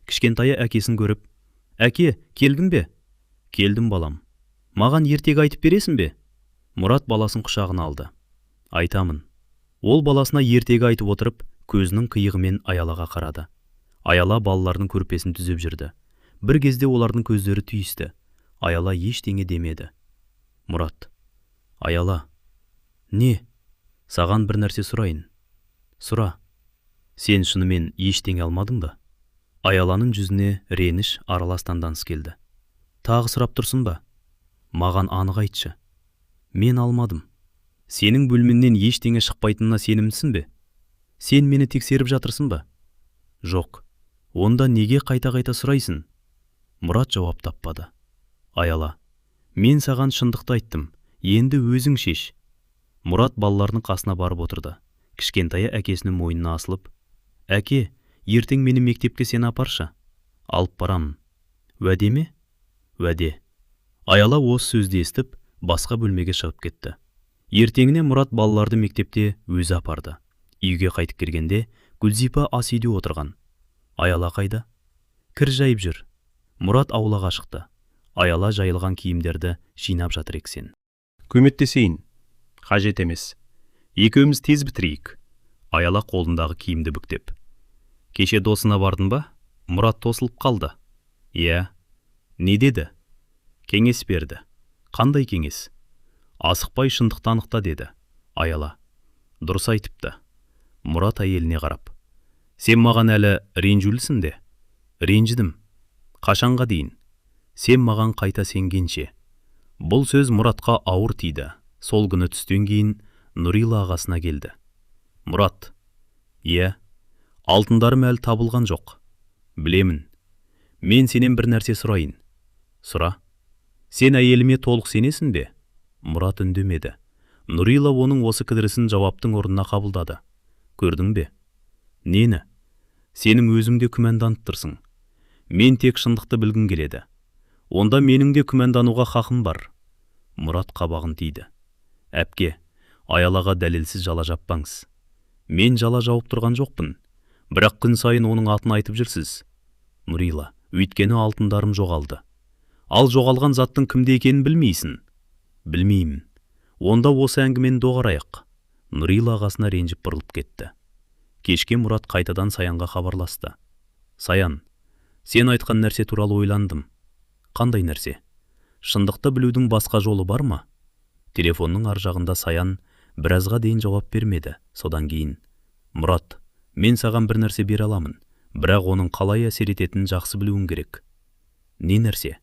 Кішкентайы әкесін көріп, «Әке, келдің бе?» «Келдім, балам. Маған ертегі айтып бересің бе?» Мұрат баласын құшағына алды. «Айтамын». Ол баласына ертегі айтып отырып, көзінің қиығымен Аялаға қарады. Аяла балаларының көрпесін түзеп жүрді. Бір кезде олардың көздері түйісті. Аяла ештеңе демеді. Мұрат: «Аяла, не? Саған бір нәрсе сұрайын». «Сұра». «Сен шынымен ештеңе алмадың ба?» Аяланың жүзіне реніш аралас таңданыс келді. «Тағы сұрап тұрсың ба? Маған анық айтшы». «Мен алмадым». «Сенің бөлмеңнен ештеңе шықпайтынына сенімдісің бе? Сен мені тексеріп жатырсың ба?» «Жоқ». «Онда неге қайта-қайта сұрайсың?» Мұрат жауап таппады. «Аяла, мен саған шындықты айттым, енді өзің шеш». Мұрат балаларының қасына барып отырды. Кішкентайы әкесінің мойнына асылып, «Әке, ертең мені мектепке сен апаршы». «Алып барамын». «Уәде ме?» «Уәде». Аяла осы сөзді естіп, басқа бөлмеге шығып кетті. Ертеңіне Мұрат балаларды мектепте өзі апарды. Үйге қайтып келгенде Гүлзипа ас үйде отырған. «Аяла қайда?» «Кір жайып жүр». Мұрат аулаға шықты. Аяла жайылған киімдерді жинап жатыр екен. Көмектесейін. Қажет емес. Екеуміз тез бітірейік. Аяла қолындағы киімді бүктеп. «Кеше досына бардың ба?» Мұрат тосылып қалды. «Иә». «Не деді?» «Кеңес берді». «Қандай кеңес?» «Асықпай шындықты анықта деді». Аяла: «Дұрыс айтыпты». Мұрат әйеліне қарап: «Сен маған әлі ренжулісің де?» «Ренжідім». «Қашанға дейін?» «Сен маған қайта сенгенше». Бұл сөз Мұратқа ауыр тиді. Сол күні түстен кейін Нұрила ағасына келді. «Мұрат». «Иә». «Алтындарым әлі табылған жоқ». «Білемін». «Мен сенен бір нәрсе сұрайын». «Сұра». «Сен әйеліме толық сенесің бе?» Мұрат үндемеді. Нұрила оның осы кідірісін жауаптың орнына қабылдады. «Көрдің бе?» «Нені?» «Сенің өзің де күмәнданып тұрсың». «Мен тек шындықты білгім келеді». «Онда менің де күмәндануға хақым бар». Мұрат қабағын түйді. «Әпке, Аялаға дәлелсіз жала жаппаңыз». «Мен жала жауып тұрған жоқпын. Бірақ күн сайын оның атын айтып жүрсіз». Нұрила: «Өйткені алтындарым жоғалды». «Ал жоғалған заттың кімде екенін білмейсің». «Білмеймін». «Онда осы әңгімені доғарайық». Нұрила ағасына ренжіп бұрылып кетті. Кешке Мұрат қайтадан Саянға хабарласты. «Саян, сен айтқан нәрсе туралы ойландым». «Қандай нәрсе?» «Шындықты білудің басқа жолы бар ма?» Телефонның ар жағында Саян біразға дейін жауап бермеді. Содан кейін: «Мұрат, мен саған бір нәрсе бере аламын, бірақ оның қалай әсер ететінін жақсы білуің керек». «Не нәрсе?»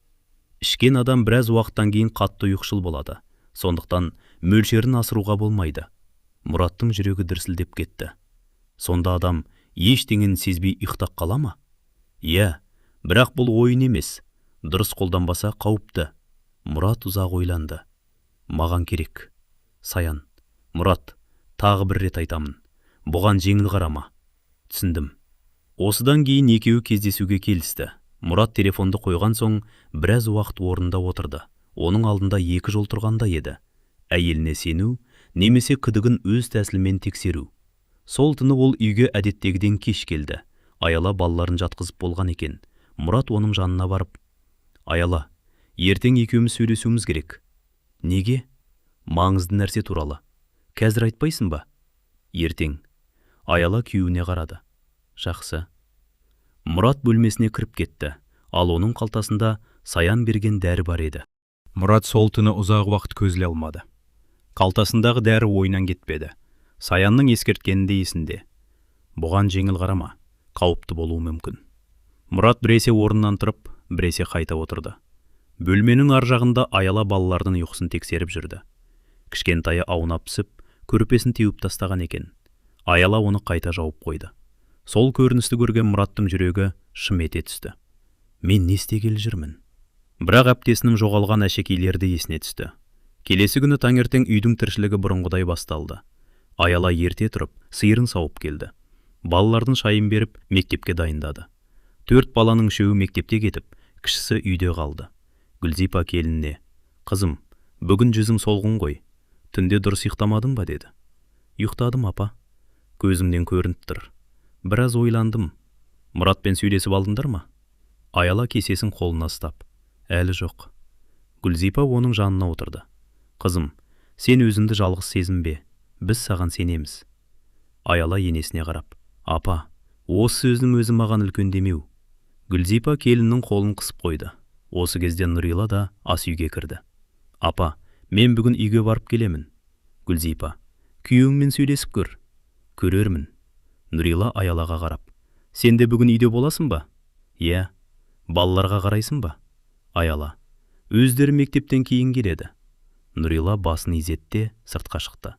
«Ішкен адам біраз уақыттан кейін қатты ұйқышыл болады. Сондықтан мөлшерін асыруға болмайды». Мұраттың жүрегі дүрсілдеп кетті. Сонда адам Ештеңені сезбей ұйықтап қала ма? Иә, бірақ бұл ойын емес. Дұрыс қолданбаса, қауіпті. Мұрат ұзақ ойланды. Маған керек. Саян. Мұрат, тағы бір рет айтамын. Бұған жеңіл қарама. Түсіндім. Осыдан кейін екеуі кездесуге келісті. Мұрат телефонды қойған соң біраз уақыт орнында отырды. Оның алдында екі жол тұрғандай еді: әйеліне сену немесе күдігін өз тәсілімен тексеру. Сол түні ол үйге әдеттегіден кеш келді. Аяла балаларын жатқызып болған екен. Мұрат оның жанына барып: «Аяла, ертең екеуміз сөйлесуіміз керек». «Неге?» «Маңызды нәрсе туралы». «Қазір айтпайсың ба?» «Ертең». Аяла күйеуіне қарады. «Жақсы». Мұрат бөлмесіне кіріп кетті. Ал оның қалтасында Саян берген дәрі бар еді. Мұрат сол түні ұзақ уақыт көз іле алмады. Қалтасындағы дәрі ойынан кетпеді. Саянның ескерткені де есінде: бұған жеңіл қарама, қауіпті болуы мүмкін. Мұрат біресе орнынан тұрып, біресе қайта отырды. Бөлменің ар жағында Аяла балалардың ұйқысын тексеріп жүрді. Кішкентайы аунап түсіп, көрпесін теуіп тастаған екен. Аяла оны қайта жауып қойды. Сол көріністі көрген Мұраттың жүрегі шым ете түсті. Мен не істегелі жүрмін? Бірақ әпкесінің жоғалған әшекейлері де есіне түсті. Келесі күні таңертең үйдің тіршілігі бұрынғыдай басталды. Аяла ерте тұрып, сиырын сауып келді. Балалардың шайын беріп, мектепке дайындады. Төрт баланың үшеуі мектепте кетіп, кішісі үйде қалды. Гүлзипа келініне: «Қызым, бүгін жүзің солғын ғой, түнде дұрыс ұйықтамадың ба?» – деді. «Ұйықтадым, апа». «Көзіңнен көрініп тұр. Біраз ойландым. Мұратпен сөйлесіп алдыңдар ма?» Аяла кесесін қолына ұстап: «Әлі жоқ». Гүлзипа оның жанына отырды. «Қызым, сен өзіңді жалғыз сезінбе, біз саған сенеміз». Аяла енесіне қарап: «Апа, осы сөздің өзі маған үлкен демеу». Гүлзипа келіннің қолын қысып қойды. Осы кезде Нұрила да ас үйге кірді. «Апа, мен бүгін үйге барып келемін». Гүлзипа: «Күйеуіңмен сөйлесіп көр». «Көрермін». Нұрила Аялаға қарап: «Сен де бүгін үйде боласың ба?» «Иә». «Балаларға қарайсың ба?» Аяла: «Өздері мектептен кейін келеді». Нұрила басын изеді де сыртқа шықты.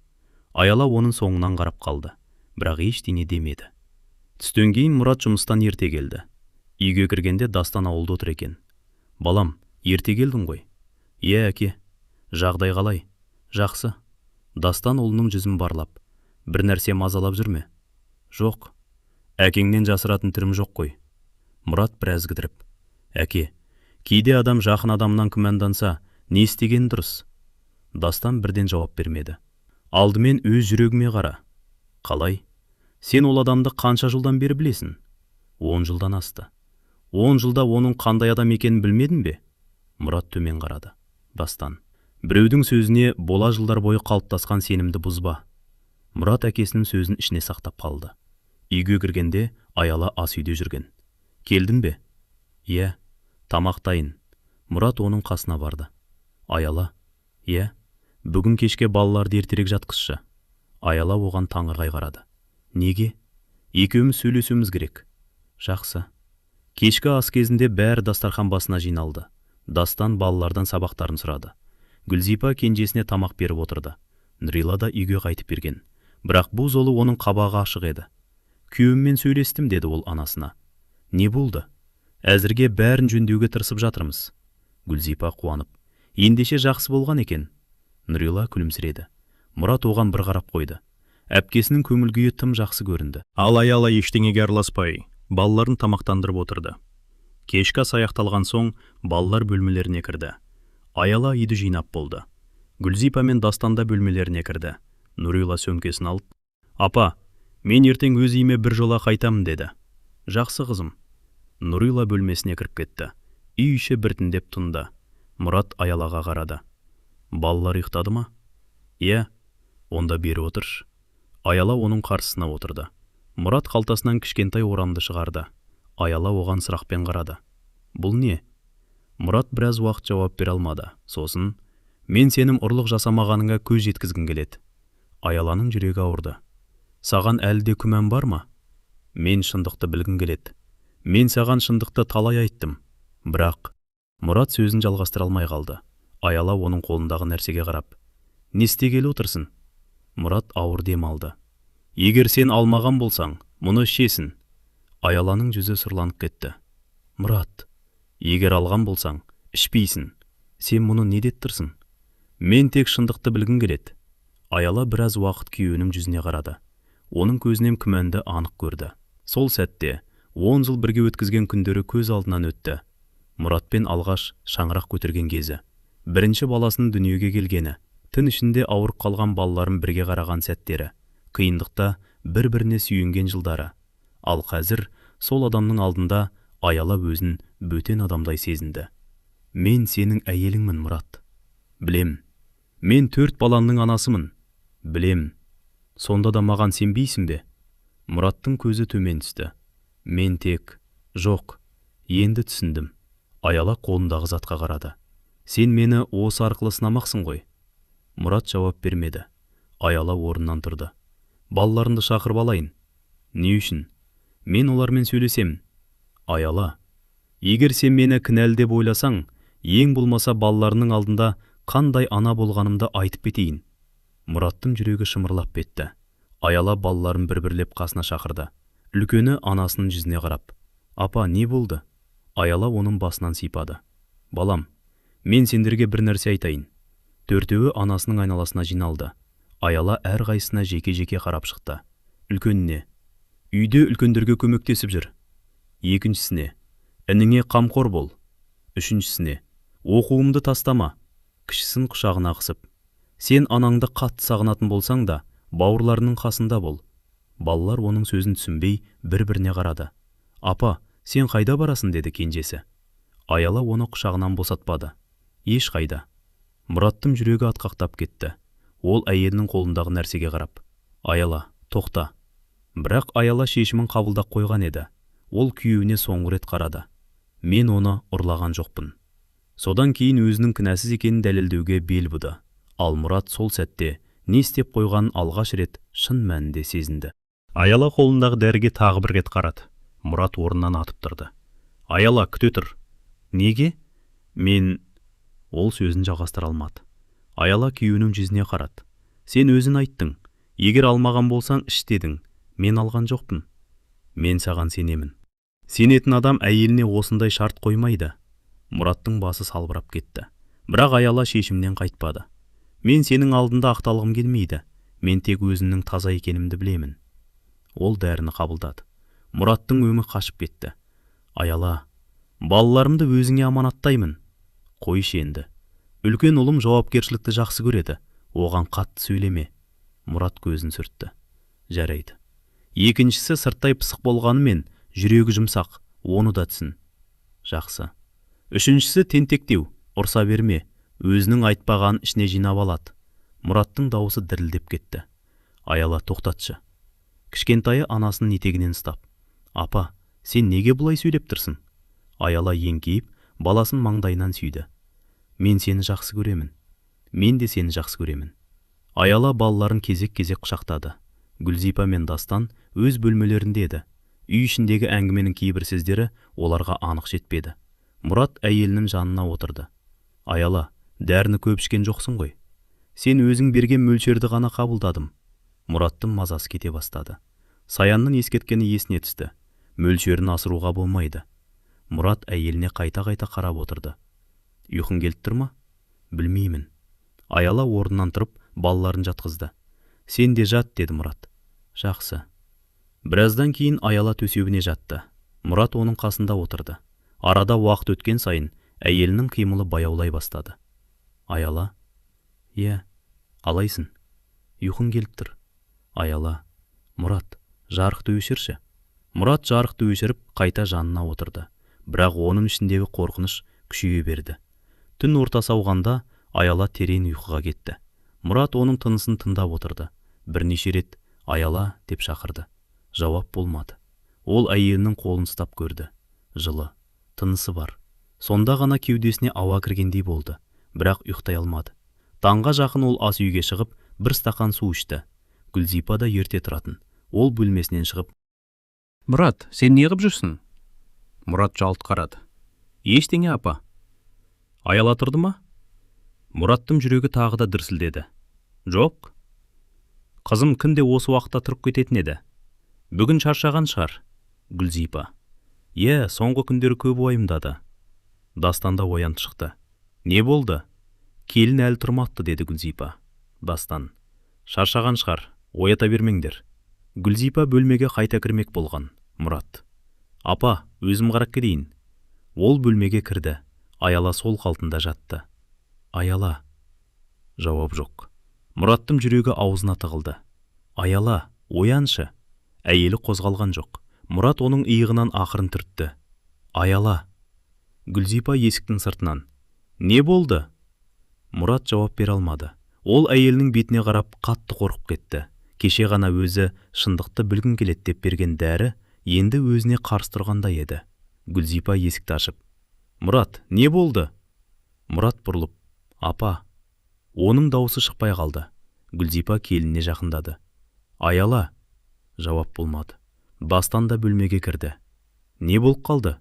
Аяла оның соңынан қарап қалды, бірақ ештеңе демеді. Түстен кейін Мұрат жұмыстан ерте келді. Үйге кіргенде Дастан ауылда отыр екен. «Балам, ерте келдің ғой». «Иә, әке». «Жағдай қалай?» «Жақсы». Дастан ұлының жүзін барлап: «Бір нәрсе мазалап жүр ме?» «Жоқ. Әкеңнен жасыратын түрім жоқ қой». Мұрат біраз кідіріп: «Әке, кейде адам жақын адамнан күмәнданса, не істеген дұрыс?» Дастан бірден жауап бермеді. «Алдымен өз жүрегіңе қара». «Қалай?» «Сен ол адамды қанша жылдан бері білесің?» «10 жылдан асты». «10 жылда оның қандай адам екенін білмедің бе?» Мұрат төмен қарады. Дастан: «Біреудің сөзіне бола жылдар бойы қалыптасқан сенімді бұзба». Мұрат әкесінің сөзін ішіне сақтап қалды. Үйге кіргенде Аяла ас үйде жүрген. «Келдің бе?» «Иә, тамақ дайын». Мұрат оның қасына барды. «Аяла». «Иә». «Бүгін кешке балаларды ертерек жатқызшы». Аяла оған таңырқай қарады. «Неге?» «Екеуміз сөйлесуіміз керек». «Жақсы». Кешкі ас кезінде бәрі дастархан басына жиналды. Дастан балалардан сабақтарын сұрады. Гүлзипа кенжесіне тамақ беріп отырды. Нұрила да үйге қайтып берген, бірақ бұл жолы оның қабағы ашық еді. «Күйеуіммен сөйлестім», – деді ол анасына. «Не болды?» «Әзірге бәрін жөндеуге тырысып жатырмыз». Гүлзипа қуанып: «Ендеше жақсы болған екен». Нұрила күлімсіреді. Мұрат оған бір қарап қойды. Әпкесінің көңіл күйі тым жақсы көрінді. Ал Аяла ештеңеге араласпай, балаларын тамақтандырып отырды. Кешкі ас аяқталған соң балалар бөлмелеріне кірді. Аяла үйді жинап болды. Гүлзипа мен Дастан да бөлмелеріне кірді. Нұрила сөмкесін алып: «Апа, мен ертең өз үйіме бір жола қайтамын», – деді. «Жақсы, қызым». Нұрила бөлмесіне кіріп кетті. Үй іші біртіндеп тынды. Мұрат Аялаға қарады. «Балалар ұйықтады ма?» «Иә». «Онда бері отыршы». Аяла оның қарсысына отырды. Мұрат қалтасынан кішкентай орамды шығарды. Аяла оған сұрақпен қарады. «Бұл не?» Мұрат біраз уақыт жауап бере алмады. Сосын: «Мен сенің ұрлық жасамағаныңа көз жеткізгім келеді». Аяланың жүрегі ауырды. «Саған әлі де күмән бар ма?» «Мен шындықты білгім келеді. Мен саған шындықты талай айттым, бірақ...» Мұрат сөзін жалғастыра алмай қалды. Аяла оның қолындағы нәрсеге қарап: «Не істегелі отырсың?» Мұрат ауыр дем алды. «Егер сен алмаған болсаң Мұны ішесің. Аяланың жүзі сұрланып кетті. Мұрат, егер алған болсаң, ішпейсің. Сен мұны не деп тұрсың? Мен тек шындықты білгім келеді. Аяла біраз уақыт күйеуінің жүзіне қарады. Оның көзінен күмәнді анық көрді. Сол сәтте 10 жыл бірге өткізген күндері көз алдынан өтті. Мұратпен алғаш шаңырақ көтерген кезі. Бірінші баласының дүниеге келгені, түн ішінде ауырып қалған балаларын бірге қараған сәттері, қиындықта бір-біріне сүйенген жылдары. Ал қазір сол адамның алдында Аяла өзін бөтен адамдай сезінді. Мен сенің әйеліңмін, Мұрат. Білем. Мен 4 баламның анасымын. Білем. Сонда да маған сенбейсің бе? Мұраттың көзі төмен түсті. Мен тек, жоқ, енді түсіндім. Аяла қолындағы затқа қарады. Сен мені осы арқылы сынамақсың ғой. Мұрат жауап бермеді. Аяла орнынан тұрды. Балаларымды шақырып алайын. Не үшін? Мен олармен сөйлесем. Аяла, егер сен мені кінәлі деп ойласаң, ең болмаса балаларының алдында қандай ана болғанымды айтып кетейін. Мұраттың жүрегі шымырлап кетті. Аяла балаларын бір-бірлеп қасына шақырды. Үлкені анасының жүзіне қарап, «Апа, не болды?» Аяла оның басынан сипады. «Балам, мен сендерге бір нәрсе айтайын». Төртеуі анасының айналасына жиналды. Аяла әрқайсысына жеке-жеке қарап шықты. Үлкеніне, «Үйде үлкендерге көмектесіп жүр». Екіншісіне, «Ініңе қамқор бол». Үшіншісіне, «Оқуымды тастама». Кішісін құшағына қысып, «Сен анаңды қатты сағынатын болсаң да, бауырларының қасында бол». Балалар оның сөзін түсінбей бір-біріне қарады. «Апа, сен қайда барасың?» деді кенжесі. Аяла оны құшағынан босатпады. Еш қайда. Мұраттың жүрегі атқақтап кетті. Ол әйелінің қолындағы нәрсеге қарап, «Аяла, тоқта». Бірақ Аяла шешімін қабылдап қойған еді. Ол күйеуіне соңғы рет қарады. Мен оны ұрлаған жоқпын. Содан кейін өзінің кінәсіз екенін дәлелдеуге бел буды. Ал Мұрат сол сәтте не істеп қойғанын алғаш рет шын мәнінде сезінді. Аяла қолындағы дәріге тағы бір рет қарады. Мұрат орнынан атып тұрды. Аяла, күте тұр. Неге? Мен... Ол сөзін жалғастыра алмады. Аяла күйеуінің жүзіне қарады. Сен өзің айттың. Егер алмаған болсаң, іш дедің. Мен алған жоқпын. Мен саған сенемін. Сенетін адам әйеліне осындай шарт қоймайды. Мұраттың басы салбырап кетті. Бірақ Аяла шешімнен қайтпады. Мен сенің алдында ақталғым келмейді. Мен тек өзімнің таза екенімді білемін. Ол дәріні қабылдады. Мұраттың өңі қашып кетті. Аяла, балаларымды өзіңе аманаттаймын. Қойшы енді. Үлкен ұлым жауапкершілікті жақсы көреді. Оған қатты сөйлеме. Мұрат көзін сүртті. Жарайды. Екіншісі сырттай пысық болғанымен жүрегі жұмсақ, оны да түсін. Жақсы. Үшіншісі тентектеу, ұрса берме, өзінің айтпағанын ішіне жинап алады. Мұраттың дауысы дірілдеп кетті. Аяла, тоқтатшы. Кішкентайы анасының етегінен ұстап. Апа, сен неге бұлай сөйлеп тұрсың? Аяла еңкейіп, баласын маңдайынан сүйді. Мен сені жақсы көремін. Мен де сені жақсы көремін. Аяла балаларын кезек-кезек құшақтады. Гүлзипа мен Дастан өз бөлмелерінде еді. Үй ішіндегі әңгіменің кейбір сөздері оларға анық жетпеді. Мұрат әйелінің жанына отырды. Аяла, дәріні көп ішкен жоқсың ғой. Сен өзің берген мөлшерді ғана қабылдадым. Мұраттың мазасы кете бастады. Саянның ескерткені есіне түсті. Мөлшерін асыруға болмайды. Мұрат әйеліне қайта-қайта қарап отырды. Ұйқың келіп тұр ма? Білмеймін. Аяла орнынан тұрып, балаларын жатқызды. Сен де жат, деді Мұрат. Жақсы. Біраздан кейін Аяла төсегіне жатты. Мұрат оның қасында отырды. Арада уақыт өткен сайын әйелінің қимылы баяулай бастады. Аяла, иә, қалайсың? Ұйқың келіп тұр. Аяла, Мұрат, жарықты өшірші. Мұрат жарықты өшіріп, қайта жанына отырды. Бірақ оның ішіндегі қорқыныш күшейе берді. Түн ортасы ауғанда Аяла терең ұйқыға кетті. Мұрат оның тынысын тыңдап отырды. Бірнеше рет Аяла деп шақырды. Жауап болмады. Ол әйелінің қолын ұстап көрді. Жылы, тынысы бар. Сонда ғана кеудесіне ауа кіргендей болды. Бірақ ұйықтай алмады. Таңға жақын ол ас үйге шығып, бір стақан су ішті. Гүлзипа да ерте тұратын. Ол бөлмесінен шығып, Мұрат, сен не ғып жүрсің? Мұрат жалт қарады. Ештеңе, апа. Аяла тұрды ма? Мұраттың жүрегі тағы да дүрсілдеді. Жоқ. Қызым күнде осы уақытта тұрып кететін еді. Бүгін шаршаған шығар. Гүлзипа: Иә, соңғы күндері көп уайымдады. Дастан да оянып шықты. Не болды? Келін әлі тұрмапты, деді Гүлзипа. Дастан: Шаршаған шығар, оята бермеңдер. Гүлзипа бөлмеге қайта кірмек болған. Мұрат: Апа, өзім қарап келейін. Ол бөлмеге кірді. Аяла сол қалпында жатты. Аяла. Жауап жоқ. Мұраттың жүрегі аузына тығылды. Аяла, ояншы. Әйелі қозғалған жоқ. Мұрат оның иығынан ақырын түртті. Аяла. Гүлзипа есіктің сыртынан: Не болды? Мұрат жауап бере алмады. Ол әйелінің бетіне қарап қатты қорқып кетті. Кеше ғана өзі шындықты білгім келеді деп берген дәрі енді өзіне қарсы тұрғандай еді. Гүлзипа есікті ашып: Мұрат, не болды? Мұрат бұрылып: Апа. Оның даусы шықпай қалды. Гүлзипа келініне жақындады. Аяла. Жауап болмады. Дастан да бөлмеге кірді. Не болып қалды?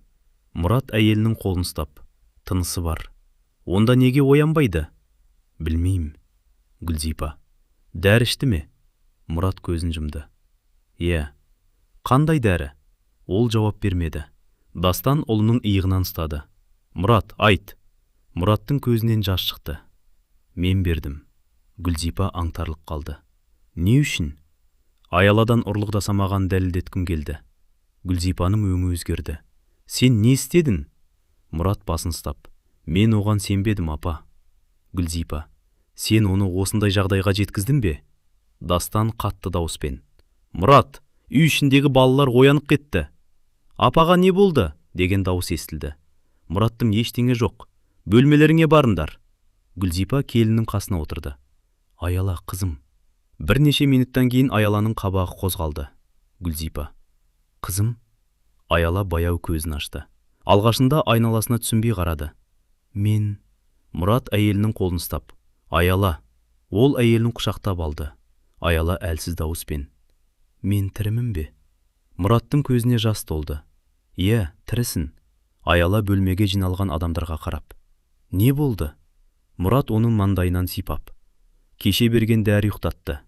Мұрат әйелінің қолын ұстап: Тынысы бар. Онда неге оянбайды? Білмеймін. Гүлзипа: Дәрі ішті ме? Мұрат көзін жұмды. Иә. Қандай дәрі? Ол жауап бермеді. Дастан ұлының иығынан ұстады. Мұрат, айт. Мұраттың көзінен жас шықты. Мен бердім. Гүлзипа аңтарылып қалды. Не үшін? Аяладан ұрлық жасамағанын дәлелдеткім келді. Гүлзипаның өңі өзгерді. Сен не істедің? Мұрат басын ұстап: Мен оған сенбедім, апа. Гүлзипа: Сен оны осындай жағдайға жеткіздің бе? Дастан қатты дауыспен: Мұрат, үй ішіндегі балалар оянып кетті. Апаға не болды? Деген дауыс естілді. Мұраттың: Ештеңе жоқ. Бөлмелеріңе барыңдар. Гүлзипа келіннің қасына отырды. Аяла, қызым. Бірнеше минуттан кейін Аяланың қабағы қозғалды. Гүлзипа: Қызым. Аяла баяу көзін ашты. Алғашында айналасына түсінбей қарады. Мен. Мұрат әйелінің қолын ұстап: Аяла. Ол әйелін құшақтап алды. Аяла әлсіз дауыспен: Мен тірімін бе? Мұраттың көзіне жас толды. Иә, тірісің. Аяла бөлмеге жиналған адамдарға қарап: Не болды? Мұрат оның маңдайынан сипап: Кеше берген дәрі ұйықтатты.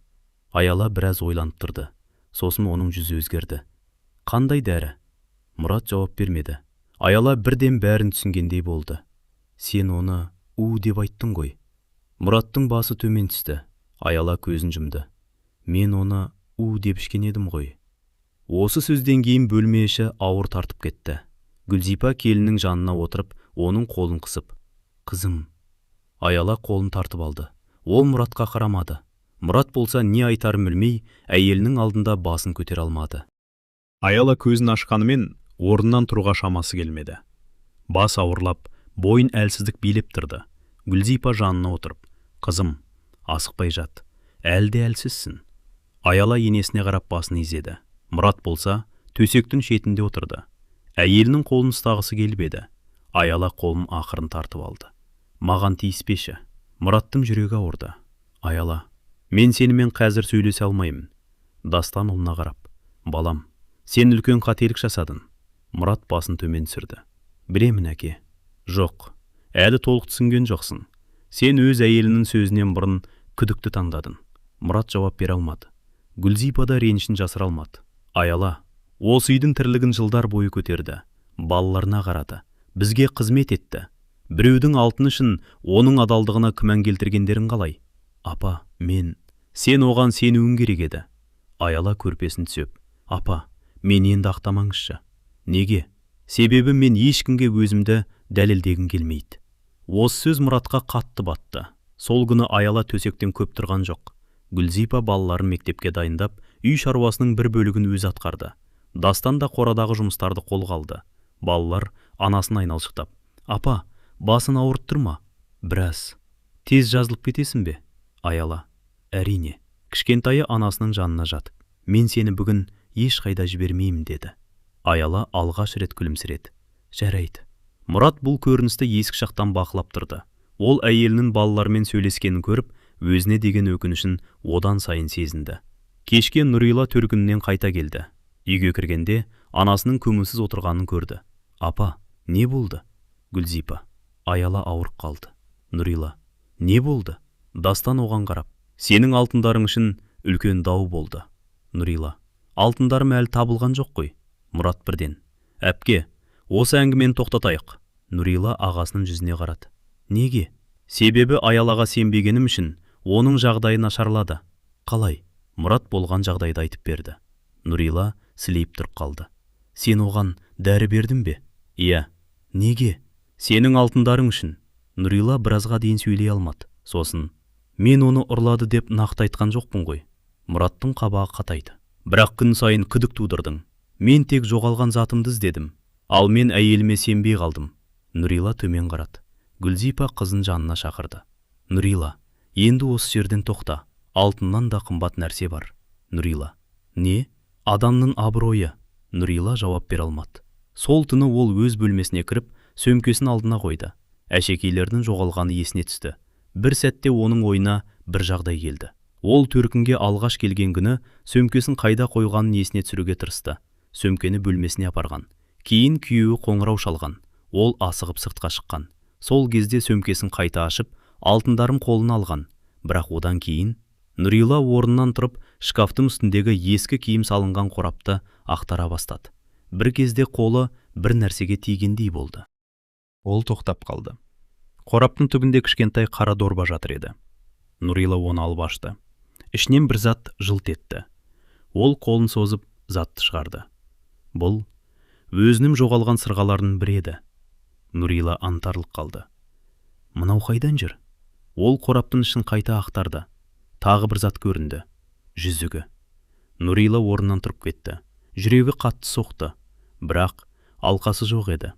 Аяла біраз ойланып тұрды. Сосын оның жүзі өзгерді. Қандай дәрі? Мұрат жауап бермеді. Аяла бірден бәрін түсінгендей болды. Сен оны у деп айттың ғой. Мұраттың басы төмен түсті. Аяла көзін жұмды. Мен оны у деп ішкен едім ғой. Осы сөзден кейін бөлме іші ауыр тартып кетті. Гүлзипа келіннің жанына отырып, оның қолын қысып: Қызым. Аяла қолын тартып алды. Ол Мұратқа қарамады. Мұрат болса не айтарын білмей, әйелінің алдында басын көтере алмады. Аяла көзін ашқанымен орнынан тұруға шамасы келмеді. Бас ауырлап, бойын әлсіздік билеп тұрды. Гүлзипа жанына отырып: Қызым, асықпай жат. Әлі де әлсізсің. Аяла енесіне қарап басын изеді. Мұрат болса, төсектің шетінде отырды. Әйелінің қолын ұстағысы келіп еді. Аяла қолын ақырын тартып алды. Маған тиіспеші. Мұраттың жүрегі ауырды. Аяла, мен сенімен қазір сөйлесе алмаймын. Дастан ұлына қарап: Балам, сен үлкен қателік жасадың. Мұрат басын төмен түсірді. Білемін, әке. Жоқ, әлі толық түсінген жоқсың. Сен өз әйелінің сөзінен бұрын күдікті таңдадың. Мұрат жауап бере алмады. Гүлзипа да ренішін жасыра алмады. Аяла, осы үйдің тірлігін жылдар бойы көтерді. Балаларына қарады. Бізге қызмет етті. Біреудің алтыны үшін оның адалдығына күмән келтіргендерің қалай? Апа, мен. Сен оған сенуің керек еді. Аяла көрпесін түсеп: Апа, мен енді ақтамаңызшы. Неге? Себебі мен ешкімге өзімді дәлелдегім келмейді. Осы сөз Мұратқа қатты батты. Сол күні Аяла төсектен көп тұрған жоқ. Гүлзипа балаларын мектепке дайындап, үй шаруасының бір бөлігін өзі атқарды. Дастан да қорадағы жұмыстарды қолға алды. Балалар анасын айналшықтап: Апа, басын ауырып тұр ма? Біраз. Тез жазылып кетесің бе? Аяла: Әрине. Кішкентайы анасының жанына жатып: Мен сені бүгін ешқайда жібермеймін, деді. Аяла алғаш рет күлімсіреді. Жарайды. Мұрат бұл көріністі есік жақтан бақылап тұрды. Ол әйелінің балаларымен сөйлескенін көріп, өзіне деген өкінішін одан сайын сезінді. Кешке Нұрила төркінінен қайта келді. Үйге кіргенде анасының көңілсіз отырғанын көрді. Апа, не болды? Гүлзипа: Аяла ауырып қалды. Нұрила: Не болды? Дастан оған қарап: Сенің алтындарың үшін үлкен дау болды. Нұрила: Алтындарым әлі табылған жоқ қой. Мұрат бірден: «Әпке, осы әңгімені тоқтатайық». Нұрила ағасының жүзіне қарады. «Неге?» «Себебі Аялаға сенбегенім үшін оның жағдайы нашарлады». «Қалай?» Мұрат болған жағдайды айтып берді. Нұрила сілейіп тұрып қалды. «Сен оған дәрі бердің бе?» «Иә». «Неге?» «Сенің алтындарың үшін». Нұрила біразға дейін сөйлей алмады. Сосын: «Мен оны ұрлады деп нақты айтқан жоқпын ғой». Мұраттың қабағы қатайды. «Бірақ күн сайын күдік тудырдың. Мен тек жоғалған затымды іздедім. Ал мен әйеліме сенбей қалдым». Нұрила төмен қарады. Гүлзипа қызын жанына шақырды. «Нұрила, енді осы жерден тоқта. Алтыннан да қымбат нәрсе бар». Нұрила: «Не?» «Адамның абыройы». Нұрила жауап бере алмады. Сол түні ол өз бөлмесіне кіріп, сөмкесін алдына қойды. Әшекейлердің жоғалғаны есіне түсті. Бір сәтте оның ойына бір жағдай келді. Ол төркінге алғаш келген күні сөмкесін қайда қойғанын есіне түсіруге тырысты. Сөмкені бөлмесіне апарған. Кейін күйеуі қоңырау шалған. Ол асығып сыртқа шыққан. Сол кезде сөмкесін қайта ашып, алтындарын қолына алған. Бірақ одан кейін Нұрила орнынан тұрып, шкафтың үстіндегі ескі киім салынған қорапты ақтара бастады. Бір кезде қолы бір нәрсеге тигендей болды. Ол тоқтап қалды. Қораптың түбінде кішкентай қара дорба жатыр еді. Нұрила оны алып ашты. Ішінен бір зат жылт етті. Ол қолын созып, затты шығарды. Бұл өзінің жоғалған сырғаларының бірі еді. Нұрила аңтарылып қалды. Мынау қайдан жүр? Ол қораптың ішін қайта ақтарды. Тағы бір зат көрінді. Жүзігі. Нұрила орнынан тұрып кетті. Жүрегі қатты соқты. Бірақ алқасы жоқ еді.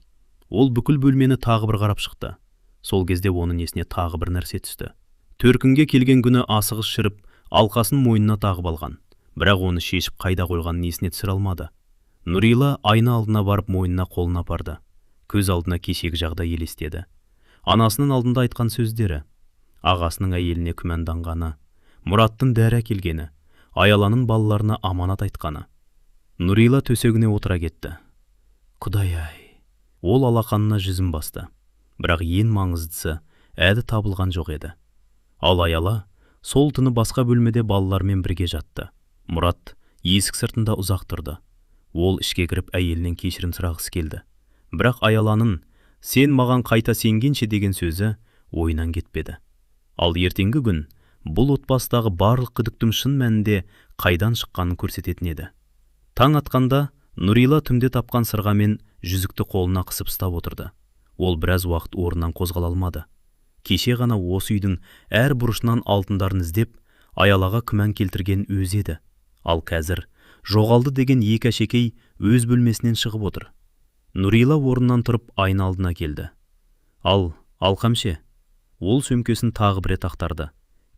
Ол бүкіл бөлмені тағы бір қарап шықты. Сол кезде оның есіне тағы бір нәрсе түсті. Төркінге келген күні асығыс жүріп, алқасын мойнына тағып алған. Бірақ оны шешіп қайда қойғанын есіне түсіре алмады. Нұрила айна алдына барып, мойнына қолын апарды. Көз алдына кешегі жағдай елестеді. Анасының алдында айтқан сөздері, ағасының әйеліне күмәнданғаны, Мұраттың дәрі әкелгені, Аяланың балаларына аманат айтқаны. Нұрила төсегіне отыра кетті. Құдай-ай! Ол алақанына жүзін басты. Бірақ ең маңыздысы әлі табылған жоқ еді. Ал Аяла сол түні басқа бөлмеде балалармен бірге жатты. Мұрат есік сыртында ұзақ тұрды. Ол ішке кіріп, әйелінен кешірім сұрағысы келді. Бірақ Аяланың «Сен маған қайта сенгенше» деген сөзі ойынан кетпеді. Ал ертеңгі күн бұл отбасыдағы барлық күдіктің шын мәнінде қайдан шыққанын көрсететін еді. Таң атқанда Нұрила түнде тапқан сырға мен жүзікті қолына қысып ұстап отырды. Ол біраз уақыт орнынан қозғала алмады. Кеше ғана осы үйдің әр бұрышынан алтындарын іздеп, Аялаға күмән келтірген өзі еді. Ал қазір жоғалды деген екі әшекей өз бөлмесінен шығып отыр. Нұрила орнынан тұрып, айна алдына келді. Ал алқам ше? Ол сөмкесін тағы бір рет ақтарды.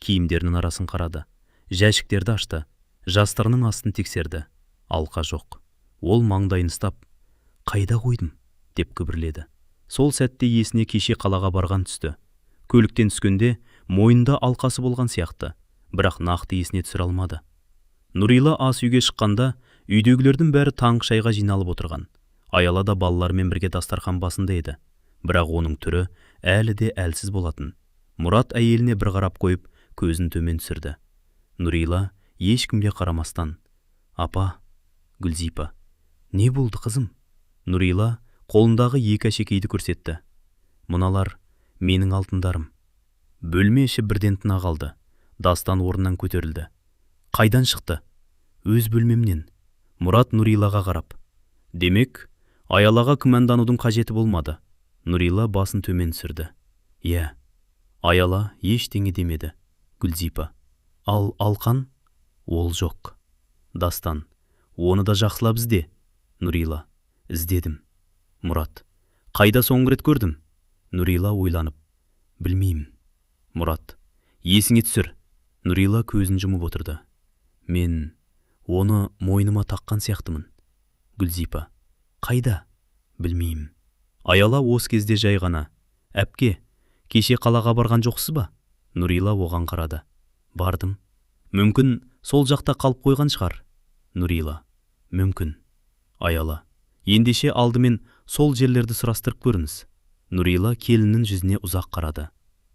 Киімдерінің арасын қарады. Жәшіктерді ашты. Жастығының астын тексерді. Алқа жоқ. Ол маңдайын ұстап, «Қайда қойдым?» деп күбірледі. Сол сәтте есіне кеше қалаға барған түсті. Көліктен түскенде мойнында алқасы болған сияқты, бірақ нақты есіне түсіре алмады. Нұрила ас үйге шыққанда үйдегілердің бәрі таңғы шайға жиналып отырған. Аяла да балалармен бірге дастархан басында еді. Бірақ оның түрі әлі де әлсіз болатын. Мұрат әйеліне бір қарап қойып, көзін төмен түсірді. Нұрила ешкімге қарамастан: «Апа». Гүлзипа: «Не болды, қызым?» Нұрила қолындағы екі әшекейді көрсетті. «Мыналар менің алтындарым». Бөлме іші бірден тына қалды. Дастан орнынан көтерілді. «Қайдан шықты?» «Өз бөлмемнен». Мұрат Нұрилаға қарап: «Демек, Аялаға күмәнданудың қажеті болмады». Нұрила басын төмен түсірді. «Иә». Аяла ештеңе демеді. Гүлзипа: «Ал алқан?» «Ол жоқ». Дастан: «Оны да жақсылап ізде». Нұрила: «Іздедім». Мұрат: «Қайда соңғы рет көрдің?» Нұрила ойланып: «Білмеймін». Мұрат: «Есіңе түсір». Нұрила көзін жұмып отырды. «Мен оны мойныма таққан сияқтымын». Гүлзипа: «Қайда?» «Білмеймін». Аяла осы кезде жай ғана: «Әпке, кеше қалаға барған жоқсыз ба?» Нұрила оған қарады. «Бардым». «Мүмкін, сол жақта қалып қойған шығар». Нұрила: «Мүмкін». Аяла: «Ендеше алдымен сол жерлерді сұрастырып көріңіз». Нұрила келіннің жүзіне ұзақ қарады.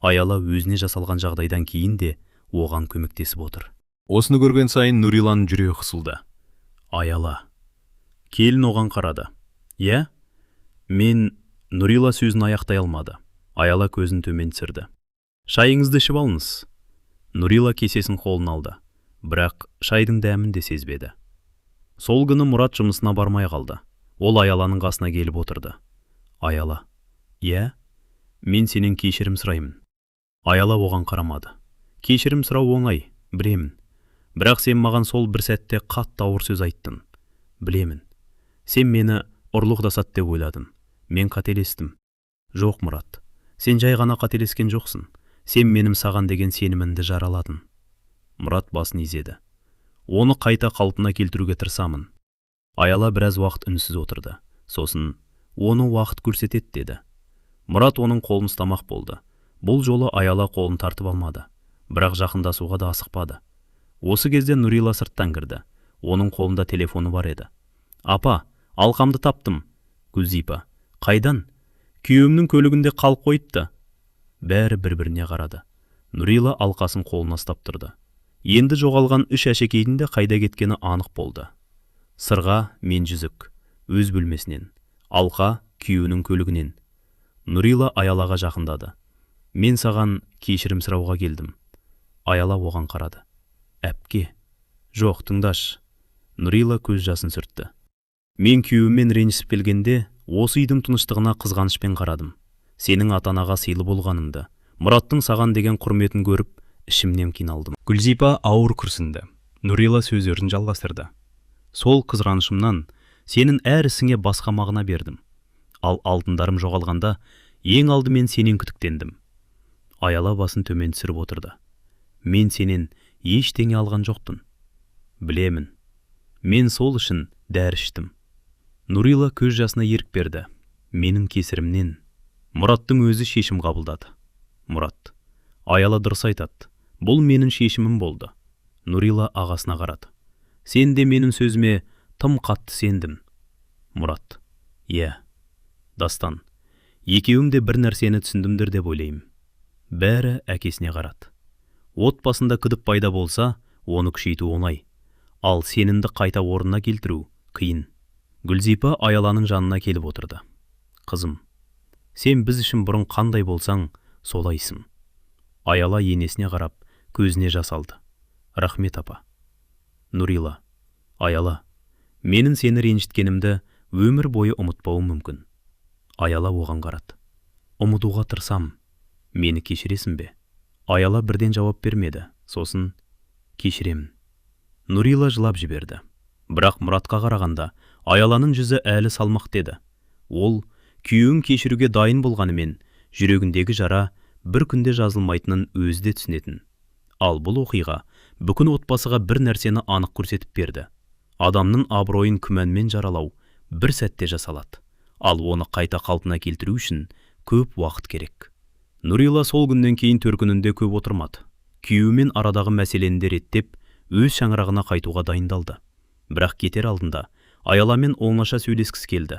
Аяла өзіне жасалған жағдайдан кейін де оған көмектесіп отыр. Осыны көрген сайын Нұриланың жүрегі қысылды. Аяла. Келін оған қарады. Иә? Мен. Нұрила сөзін аяқтай алмады. Аяла көзін төмен түсірді. Шайыңызды ішіп алыңыз. Нұрила кесесін қолына алды. Бірақ шайдың дәмін де сезбеді. Сол күні Мұрат жұмысына бармай қалды. Ол Аяланың қасына келіп отырды. Аяла. Иә? Мен сенен кешірім сұраймын. Аяла оған қарамады. Кешірім сұрау оңай, білемін. Бірақ сен маған сол бір сәтте қатты ауыр сөз айттың. Білемін. Сен мені ұрлық жасады деп ойладың. Мен қателестім. Жоқ, Мұрат. Сен жай ғана қателескен жоқсың. Сен менің саған деген сенімімді жараладың. Мұрат басын изеді. Оны қайта қалпына келтіруге тырысамын. Аяла біраз уақыт үнсіз отырды. Сосын оны уақыт көрсетеді деді. Мұрат оның қолын ұстамақ болды. Бұл жолы Аяла қолын тартып алмады. Бірақ жақындасуға да асықпады. Осы кезде Нұрила сырттан кірді. Оның қолында телефоны бар еді. Апа, алқамды таптым. Гүлзипа. Қайдан? Күйеуімнің көлігінде қалып қойыпты. Бәрі бір-біріне қарады. Нұрила алқасын қолына ұстап тұрды. Енді жоғалған үш әшекейдің де қайда кеткені анық болды. Сырға мен жүзік өз бөлмесінен, алқа күйеуінің көлігінен. Нұрила Аялаға жақындады. Мен саған кешірім сұрауға келдім. Аяла оған қарады. Әпке. Жоқ, тыңдашы. Нұрила көз жасын сүртті. Мен күйеуіммен ренжісіп келгенде, осы үйдің тыныштығына қызғанышпен қарадым. Сенің ата-анаға сыйлы болғаныңды, Мұраттың саған деген құрметін көріп, ішімнен қиналдым. Гүлзипа ауыр күрсінді. Нұрила сөздерін жалғастырды. Сол қызғанышымнан сенің әр ісіңе басқа мағына бердім. Ал алтындарым жоғалғанда, ең алдымен сенен күдіктендім. Аяла басын төмен түсіріп отырды. Мен сенен ештеңе алған жоқпын. Білемін. Мен сол үшін дәрі іштім. Нұрила көз жасына ерік берді. Менің кесірімнен. Мұраттың өзі шешім қабылдады. Мұрат. Аяла дұрыс айтады. Бұл менің шешімім болды. Нұрила ағасына қарады. Сен де менің сөзіме тым қатты сендің. Мұрат. Иә. Дастан. Екеуім де бір нәрсені түсіндімдер деп ойлаймын. Бәрі әкесіне қарады. Отбасында күдік пайда болса, оны күшейту оңай. Ал сенімді қайта орнына келтіру қиын. Гүлзипа Аяланың жанына келіп отырды. Қызым, сен біз үшін бұрын қандай болсаң, солайсың. Аяла енесіне қарап, көзіне жас алды. Рахмет, апа. Нұрила, Аяла, менің сені ренжіткенімді өмір бойы ұмытпауым мүмкін. Аяла оған қарады. Ұмытуға тырысам, мені кешіресің бе? Аяла бірден жауап бермеді, сосын кешіремін. Нұрила жылап жіберді. Бірақ Мұратқа қарағанда Аяланың жүзі әлі салмақты еді. Ол күйеуін кешіруге дайын болғанымен, жүрегіндегі жара бір күнде жазылмайтынын өзі де түсінетін. Ал бұл оқиға бүкіл отбасыға бір нәрсені анық көрсетіп берді. Адамның абыройын күмәнмен жаралау бір сәтте жасалады. Ал оны қайта қалпына келтіру үшін көп уақыт керек. Нұрила сол күннен кейін төркінінде көп отырмады. Күйеуімен арадағы мәселені де реттеп, өз шаңырағына қайтуға дайындалды. Бірақ кетер алдында Аяламен оңаша сөйлескісі келді.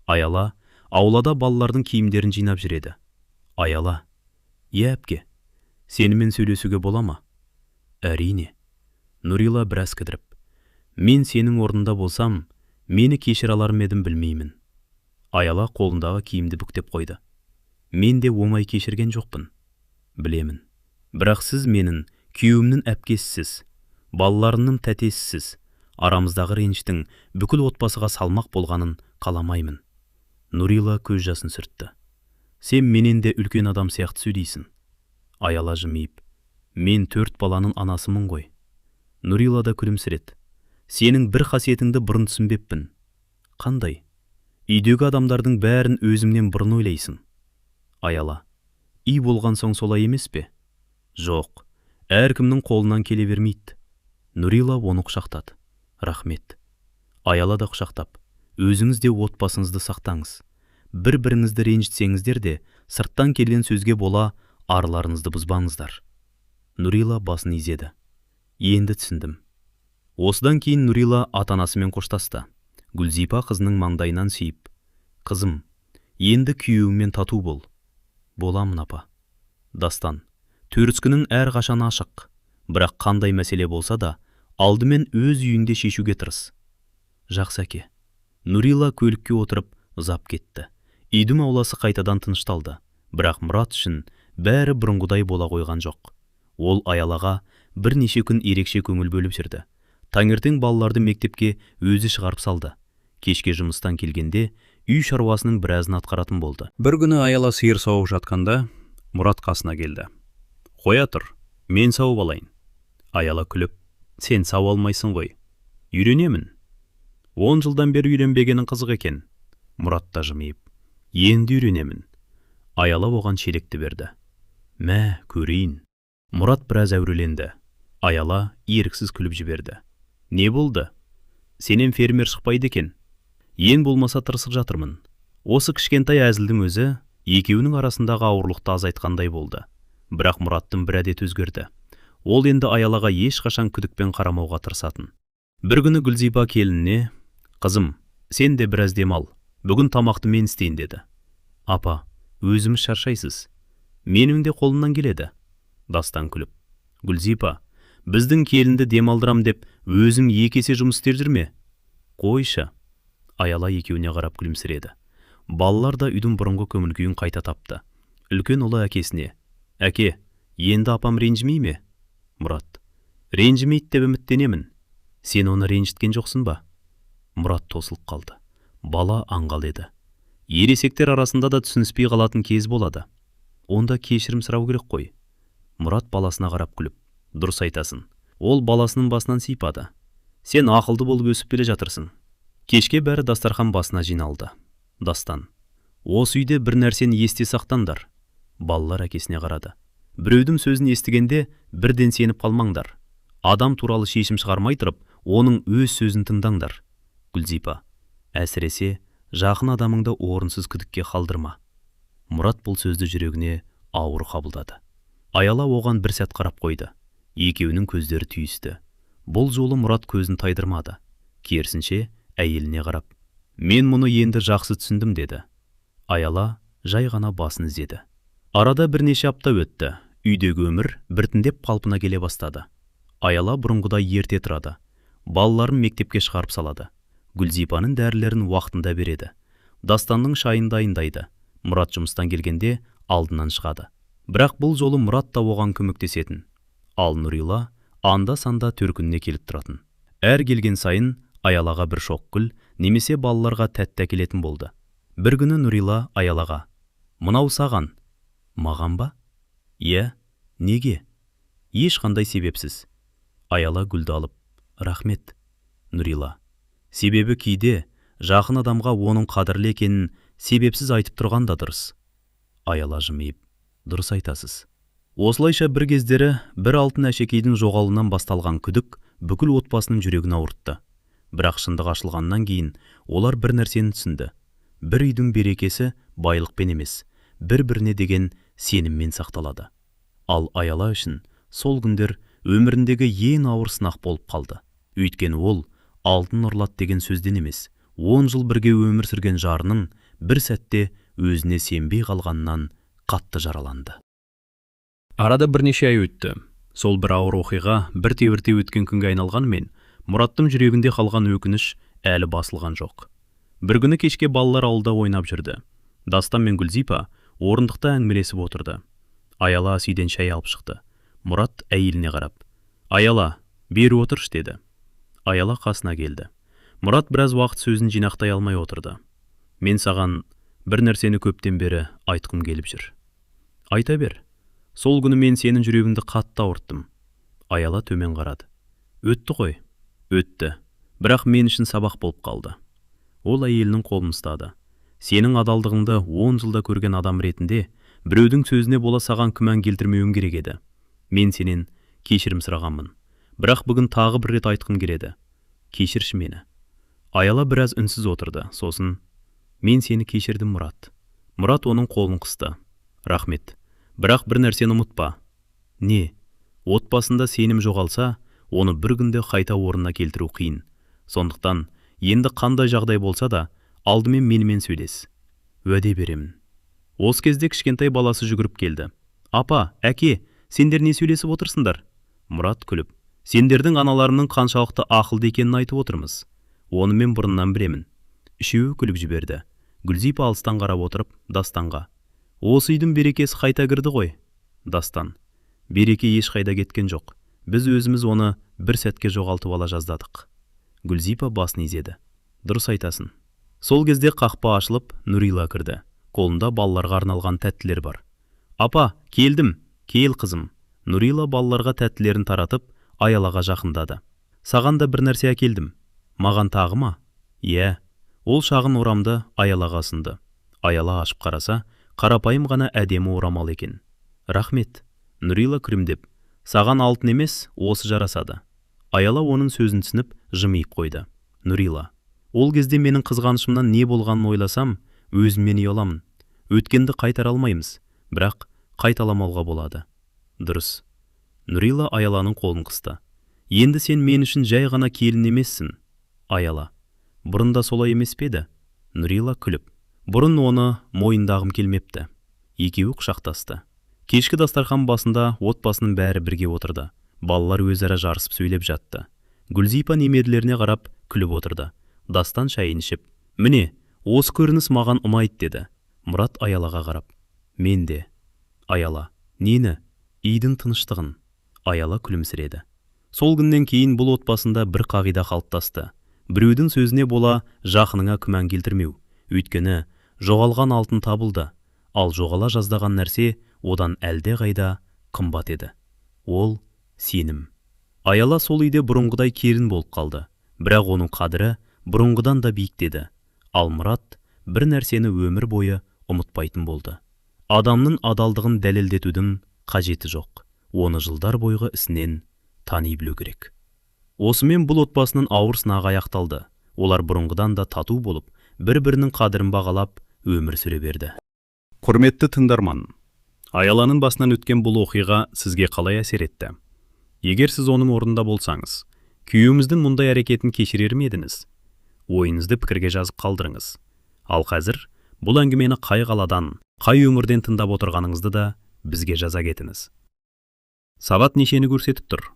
Аяла аулада балалардың киімдерін жинап жүреді. Аяла. Иә, әпке. Сенімен сөйлесуге бола ма? Әрине. Нұрила біраз кідіріп. Мен сенің орнында болсам, мені кешіре алар ма едім білмеймін. Аяла қолындағы киімді бүктеп қойды. Мен де оңай кешірген жоқпын. Білемін. Бірақ сіз менің күйеуімнің әпкесісіз, балаларымның тәтесісіз. Арамыздағы реніштің бүкіл отбасыға салмақ болғанын қаламаймын. Нұрила көз жасын сүртті. Сен менен де үлкен адам сияқты сөйлейсің. Аяла жымиып. Мен 4 баланың анасымын ғой. Нұрила да күлімсіреді. Сенің бір қасиетіңді бұрын түсінбеппін. Қандай? Үйдегі адамдардың бәрін өзімнен бұрын ойлайсың. Аяла. Үй болған соң солай емес пе? Жоқ, әркімнің қолынан келе бермейді. Нұрила оны құшақтады. Рахмет. Аяла да құшақтап. Өзіңіз де отбасыңызды сақтаңыз. Бір-біріңізді ренжітсеңіздер де, сырттан келген сөзге бола арларыңызды бұзбаңыздар. Нұрила басын изеді. Енді түсіндім. Осыдан кейін Нұрила ата-анасымен қоштасты. Гүлзипа қызының маңдайынан сүйіп, Қызым, енді күйеуіңмен тату бол. Боламын, апа. Дастан, төріскінің әр қашан ашық. Бірақ қандай мәселе болса да, алдымен өз үйіңде шешуге тырыс. Жақсы, әке. Нұрила көлікке отырып ұзап кетті. Үйдің ауласы қайтадан тынышталды. Бірақ Мұрат үшін бәрі бұрынғыдай бола қойған жоқ. Ол Аялаға бірнеше күн ерекше көңіл бөліп жүрді. Таңертең балаларды мектепке өзі шығарып салды. Кешке жұмыстан келгенде үй шаруасының біразын атқаратын болды. Бір күні Аяла сиыр сауып жатқанда, Мұрат қасына келді. «Қоя тұр, мен сауып алайын». Аяла күліп: «Сен сауа алмайсың ғой». «Үйренемін». 10 жылдан бері үйренбегенің қызық екен. Мұрат та жымиып: «Енді үйренемін». Аяла оған шелекті берді. «Мә, көрейін». Мұрат біраз әуреленді. Аяла еріксіз күліп жіберді. «Не болды? Сенен фермер шықпайды екен». «Ең болмаса тырысып жатырмын». Осы кішкентай әзілдің өзі екеуінің арасындағы ауырлықты азайтқандай болды. Бірақ Мұраттың бір әдеті өзгерді. Ол енді Аялаға ешқашан күдікпен қарамауға тырысатын. Бір күні Гүлзипа келініне: «Қызым, сен де біраз демал, бүгін тамақты мен істейін», – деді. «Апа, өзіңіз шаршайсыз, менің де қолымнан келеді». Дастан күліп: «Гүлзипа, біздің келінді демалдырам деп, өзің екі есе жұмыс істеп жүрме, қойшы». Аяла екеуіне қарап күлімсіреді. Балалар да үйдің бұрынғы көңіл күйін қайта тапты. Үлкен ұлы әкесіне: «Әке, енді апам ренжімей ме?» Мұрат: «Ренжімейді деп үміттенемін. Сен оны ренжіткен жоқсың ба?» Мұрат тосылып қалды. Бала аңғал еді. Ересектер арасында да түсініспей қалатын кез болады. Онда кешірім сұрау керек қой. Мұрат баласына қарап күліп: «Дұрыс айтасың». Ол баласының басынан сипады. «Сен ақылды болып өсіп келе жатырсың». Кешке бәрі дастархан басына жиналды. Дастан: «Осы үйде бір нәрсені есте сақтаңдар». Балалар әкесіне қарады. «Біреудің сөзін естігенде бірден сеніп қалмаңдар. Адам туралы шешім шығармай тұрып, оның өз сөзін тыңдаңдар. Гүлзипа, әсіресе жақын адамыңды орынсыз күдікке қалдырма». Мұрат бұл сөзді жүрегіне ауыр қабылдады. Аяла оған бір сәт қарап қойды. Екеуінің көздері түйісті. Бұл жолы Мұрат көзін тайдырмады. Керісінше, әйеліне қарап: «Мен мұны енді жақсы түсіндім», – деді. Аяла жай ғана басын изеді. Арада бірнеше апта өтті. Үйдегі өмір біртіндеп қалпына келе бастады. Аяла бұрынғыдай ерте тұрады. Балаларын мектепке шығарып салады. Гүлзипаның дәрілерін уақытында береді. Дастанның шайын дайындайды. Мұрат жұмыстан келгенде алдынан шығады. Бірақ бұл жолы Мұрат та оған көмектесетін. Ал Нұрила анда-санда төркініне келіп тұратын. Әр келген сайын Аялаға бір шоқ гүл немесе балаларға тәтті әкелетін болды. Бір күні Нұрила Аялаға: «Мынау саған». «Маған ба?» «Иә, неге?» «Ешқандай себепсіз». Аяла гүлді алып: «Рахмет, Нұрила». «Себебі кейде жақын адамға оның қадірлі екенін себепсіз айтып тұрған да дұрыс». Аяла жымиып: «Дұрыс айтасыз». Осылайша, бір кездері бір алтын әшекейдің жоғалуынан басталған күдік бүкіл отбасының жүрегін ауыртты. Бірақ шындық ашылғаннан кейін олар бір нәрсені түсінді: бір үйдің берекесі байлықпен емес, бір-біріне деген сеніммен сақталады. Ал Аяла үшін сол күндер өміріндегі ең ауыр сынақ болып қалды. Өйткені ол алтын ұрлады деген сөзден емес, 10 жыл бірге өмір сүрген жарының бір сәтте өзіне сенбей қалғанынан қатты жараланды. Арада бірнеше ай өтті. Сол бір ауыр оқиға бірте-бірте өткен күнге айналғанымен, Мұраттың жүрегінде қалған өкініш әлі басылған жоқ. Бір күні кешке балалар ауылда ойнап жүрді. Дастан мен Гүлзипа орындықта әңгімелесіп отырды. Аяла ас үйден шай алып шықты. Мұрат әйеліне қарап: «Аяла, бері отыршы», – деді. Аяла қасына келді. Мұрат біраз уақыт сөзін жинақтай алмай отырды. «Мен саған бір нәрсені көптен бері айтқым келіп жүр». «Айта бер». «Сол күні мен сенің жүрегіңді қатты ауырттым». Аяла төмен қарады. «Өтті ғой». «Өтті, бірақ мен үшін сабақ болып қалды». Ол әйелінің қолын ұстады. «Сенің адалдығыңды 10 жылда көрген адам ретінде біреудің сөзіне бола саған күмән келтірмеуім керек еді. Мен сенен кешірім сұрағанмын, бірақ бүгін тағы бір рет айтқым келеді. Кешірші мені». Аяла біраз үнсіз отырды. Сосын: «Мен сені кешірдім, Мұрат». Мұрат оның қолын қысты. «Рахмет. Бірақ бір нәрсені ұмытпа». «Не?» «Отбасында сенім жоғалса, оны бір күнде қайта орнына келтіру қиын. Сондықтан енді қандай жағдай болса да, алдымен менімен сөйлес». «Уәде беремін». Осы кезде кішкентай баласы жүгіріп келді. «Апа, әке, сендер не сөйлесіп отырсыңдар?» Мұрат күліп: «Сендердің аналарыңның қаншалықты ақылды екенін айтып отырмыз». Оны мен бұрыннан білемін. Үшеуі күліп жіберді. Гүлзипа алыстан қарап отырып, Дастанға: «Осы үйдің берекесі қайта кірді ғой». Дастан: «Береке ешқайда кеткен жоқ. Біз өзіміз оны бір сәтке жоғалтып ала жаздадық». Гүлзипа басын изеді. «Дұрыс айтасың». Сол кезде қақпа ашылып, Нұрила кірді. Қолында балаларға арналған тәттілер бар. «Апа, келдім». «Кел, қызым». Нұрила балаларға тәттілерін таратып, Аялаға жақындады. «Саған да бір нәрсе әкелдім». «Маған тағы ма?» «Иә». Ол шағын орамды Аялаға ұсынды. Аяла ашып қараса, қарапайым ғана әдемі орамал екен. «Рахмет». Нұрила күлімдеп: «Саған алтын емес, осы жарасады». Аяла оның сөзін түсініп, жымиып қойды. Нұрила: «Ол кезде менің қызғанышымнан не болғанын ойласам, өзімнен ұяламын. Өткенді қайтара алмаймыз, бірақ қайталамауға болады». «Дұрыс». Нұрила Аяланың қолын қысты. «Енді сен мен үшін жай ғана келін емессің, Аяла». «Бұрын да солай емес пе еді?» Нұрила күліп: «Бұрын оны мойындағым келмепті». Екеуі құшақтасты. Кешкі дастархан басында отбасының бәрі бірге отырды. Балалар өзара жарысып сөйлеп жатты. Гүлзипа немерелеріне қарап күліп отырды. Дастан шайын ішіп: «Міне, осы көрініс маған ұнайды», – деді. Мұрат Аялаға қарап: «Мен де». Аяла: «Нені?» «Үйдің тыныштығын». Аяла күлімсіреді. Сол күннен кейін бұл отбасында бір қағида қалыптасты: біреудің сөзіне бола жақыныңа күмән келтірмеу. Өйткені жоғалған алтын табылды, ал жоғала жаздаған нәрсе одан әлде қайда қымбат еді. Ол – сенім. Аяла сол үйде бұрынғыдай келін болып қалды, бірақ оның қадірі бұрынғыдан да биіктеді. Ал Мұрат бір нәрсені өмір бойы ұмытпайтын болды: адамның адалдығын дәлелдетудің қажеті жоқ, оны жылдар бойғы ісінен тани білу керек. Осымен бұл отбасының ауыр сынағы аяқталды. Олар бұрынғыдан да тату болып, бір-бірінің қадірін бағалап өмір сүре берді. Құрметті тыңдарман, Аяланың басынан өткен бұл оқиға сізге қалай әсер етті? Егер сіз оның орнында болсаңыз, күйеуіңіздің мұндай әрекетін кешірер ме едіңіз? Ойыңызды пікірге жазып қалдырыңыз. Ал қазір бұл әңгімені қай қаладан, қай өңірден тыңдап отырғаныңызды да бізге жаза кетіңіз. Сағат нешені көрсетіп тұр?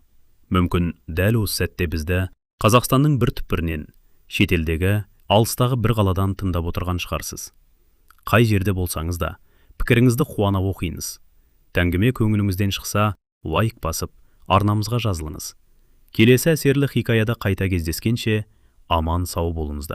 Мүмкін, дәл осы сәтте бізді Қазақстанның бір түкпірінен, шетелдегі алыстағы бір қаладан тыңдап отырған шығарсыз. Қай жерде болсаңыз да, пікіріңізді қуана оқимыз. Әңгіме көңіліңізден шықса, лайк басып, арнамызға жазылыңыз. Келесі әсерлі хикаяда қайта кездескенше, аман сау болыңыздар.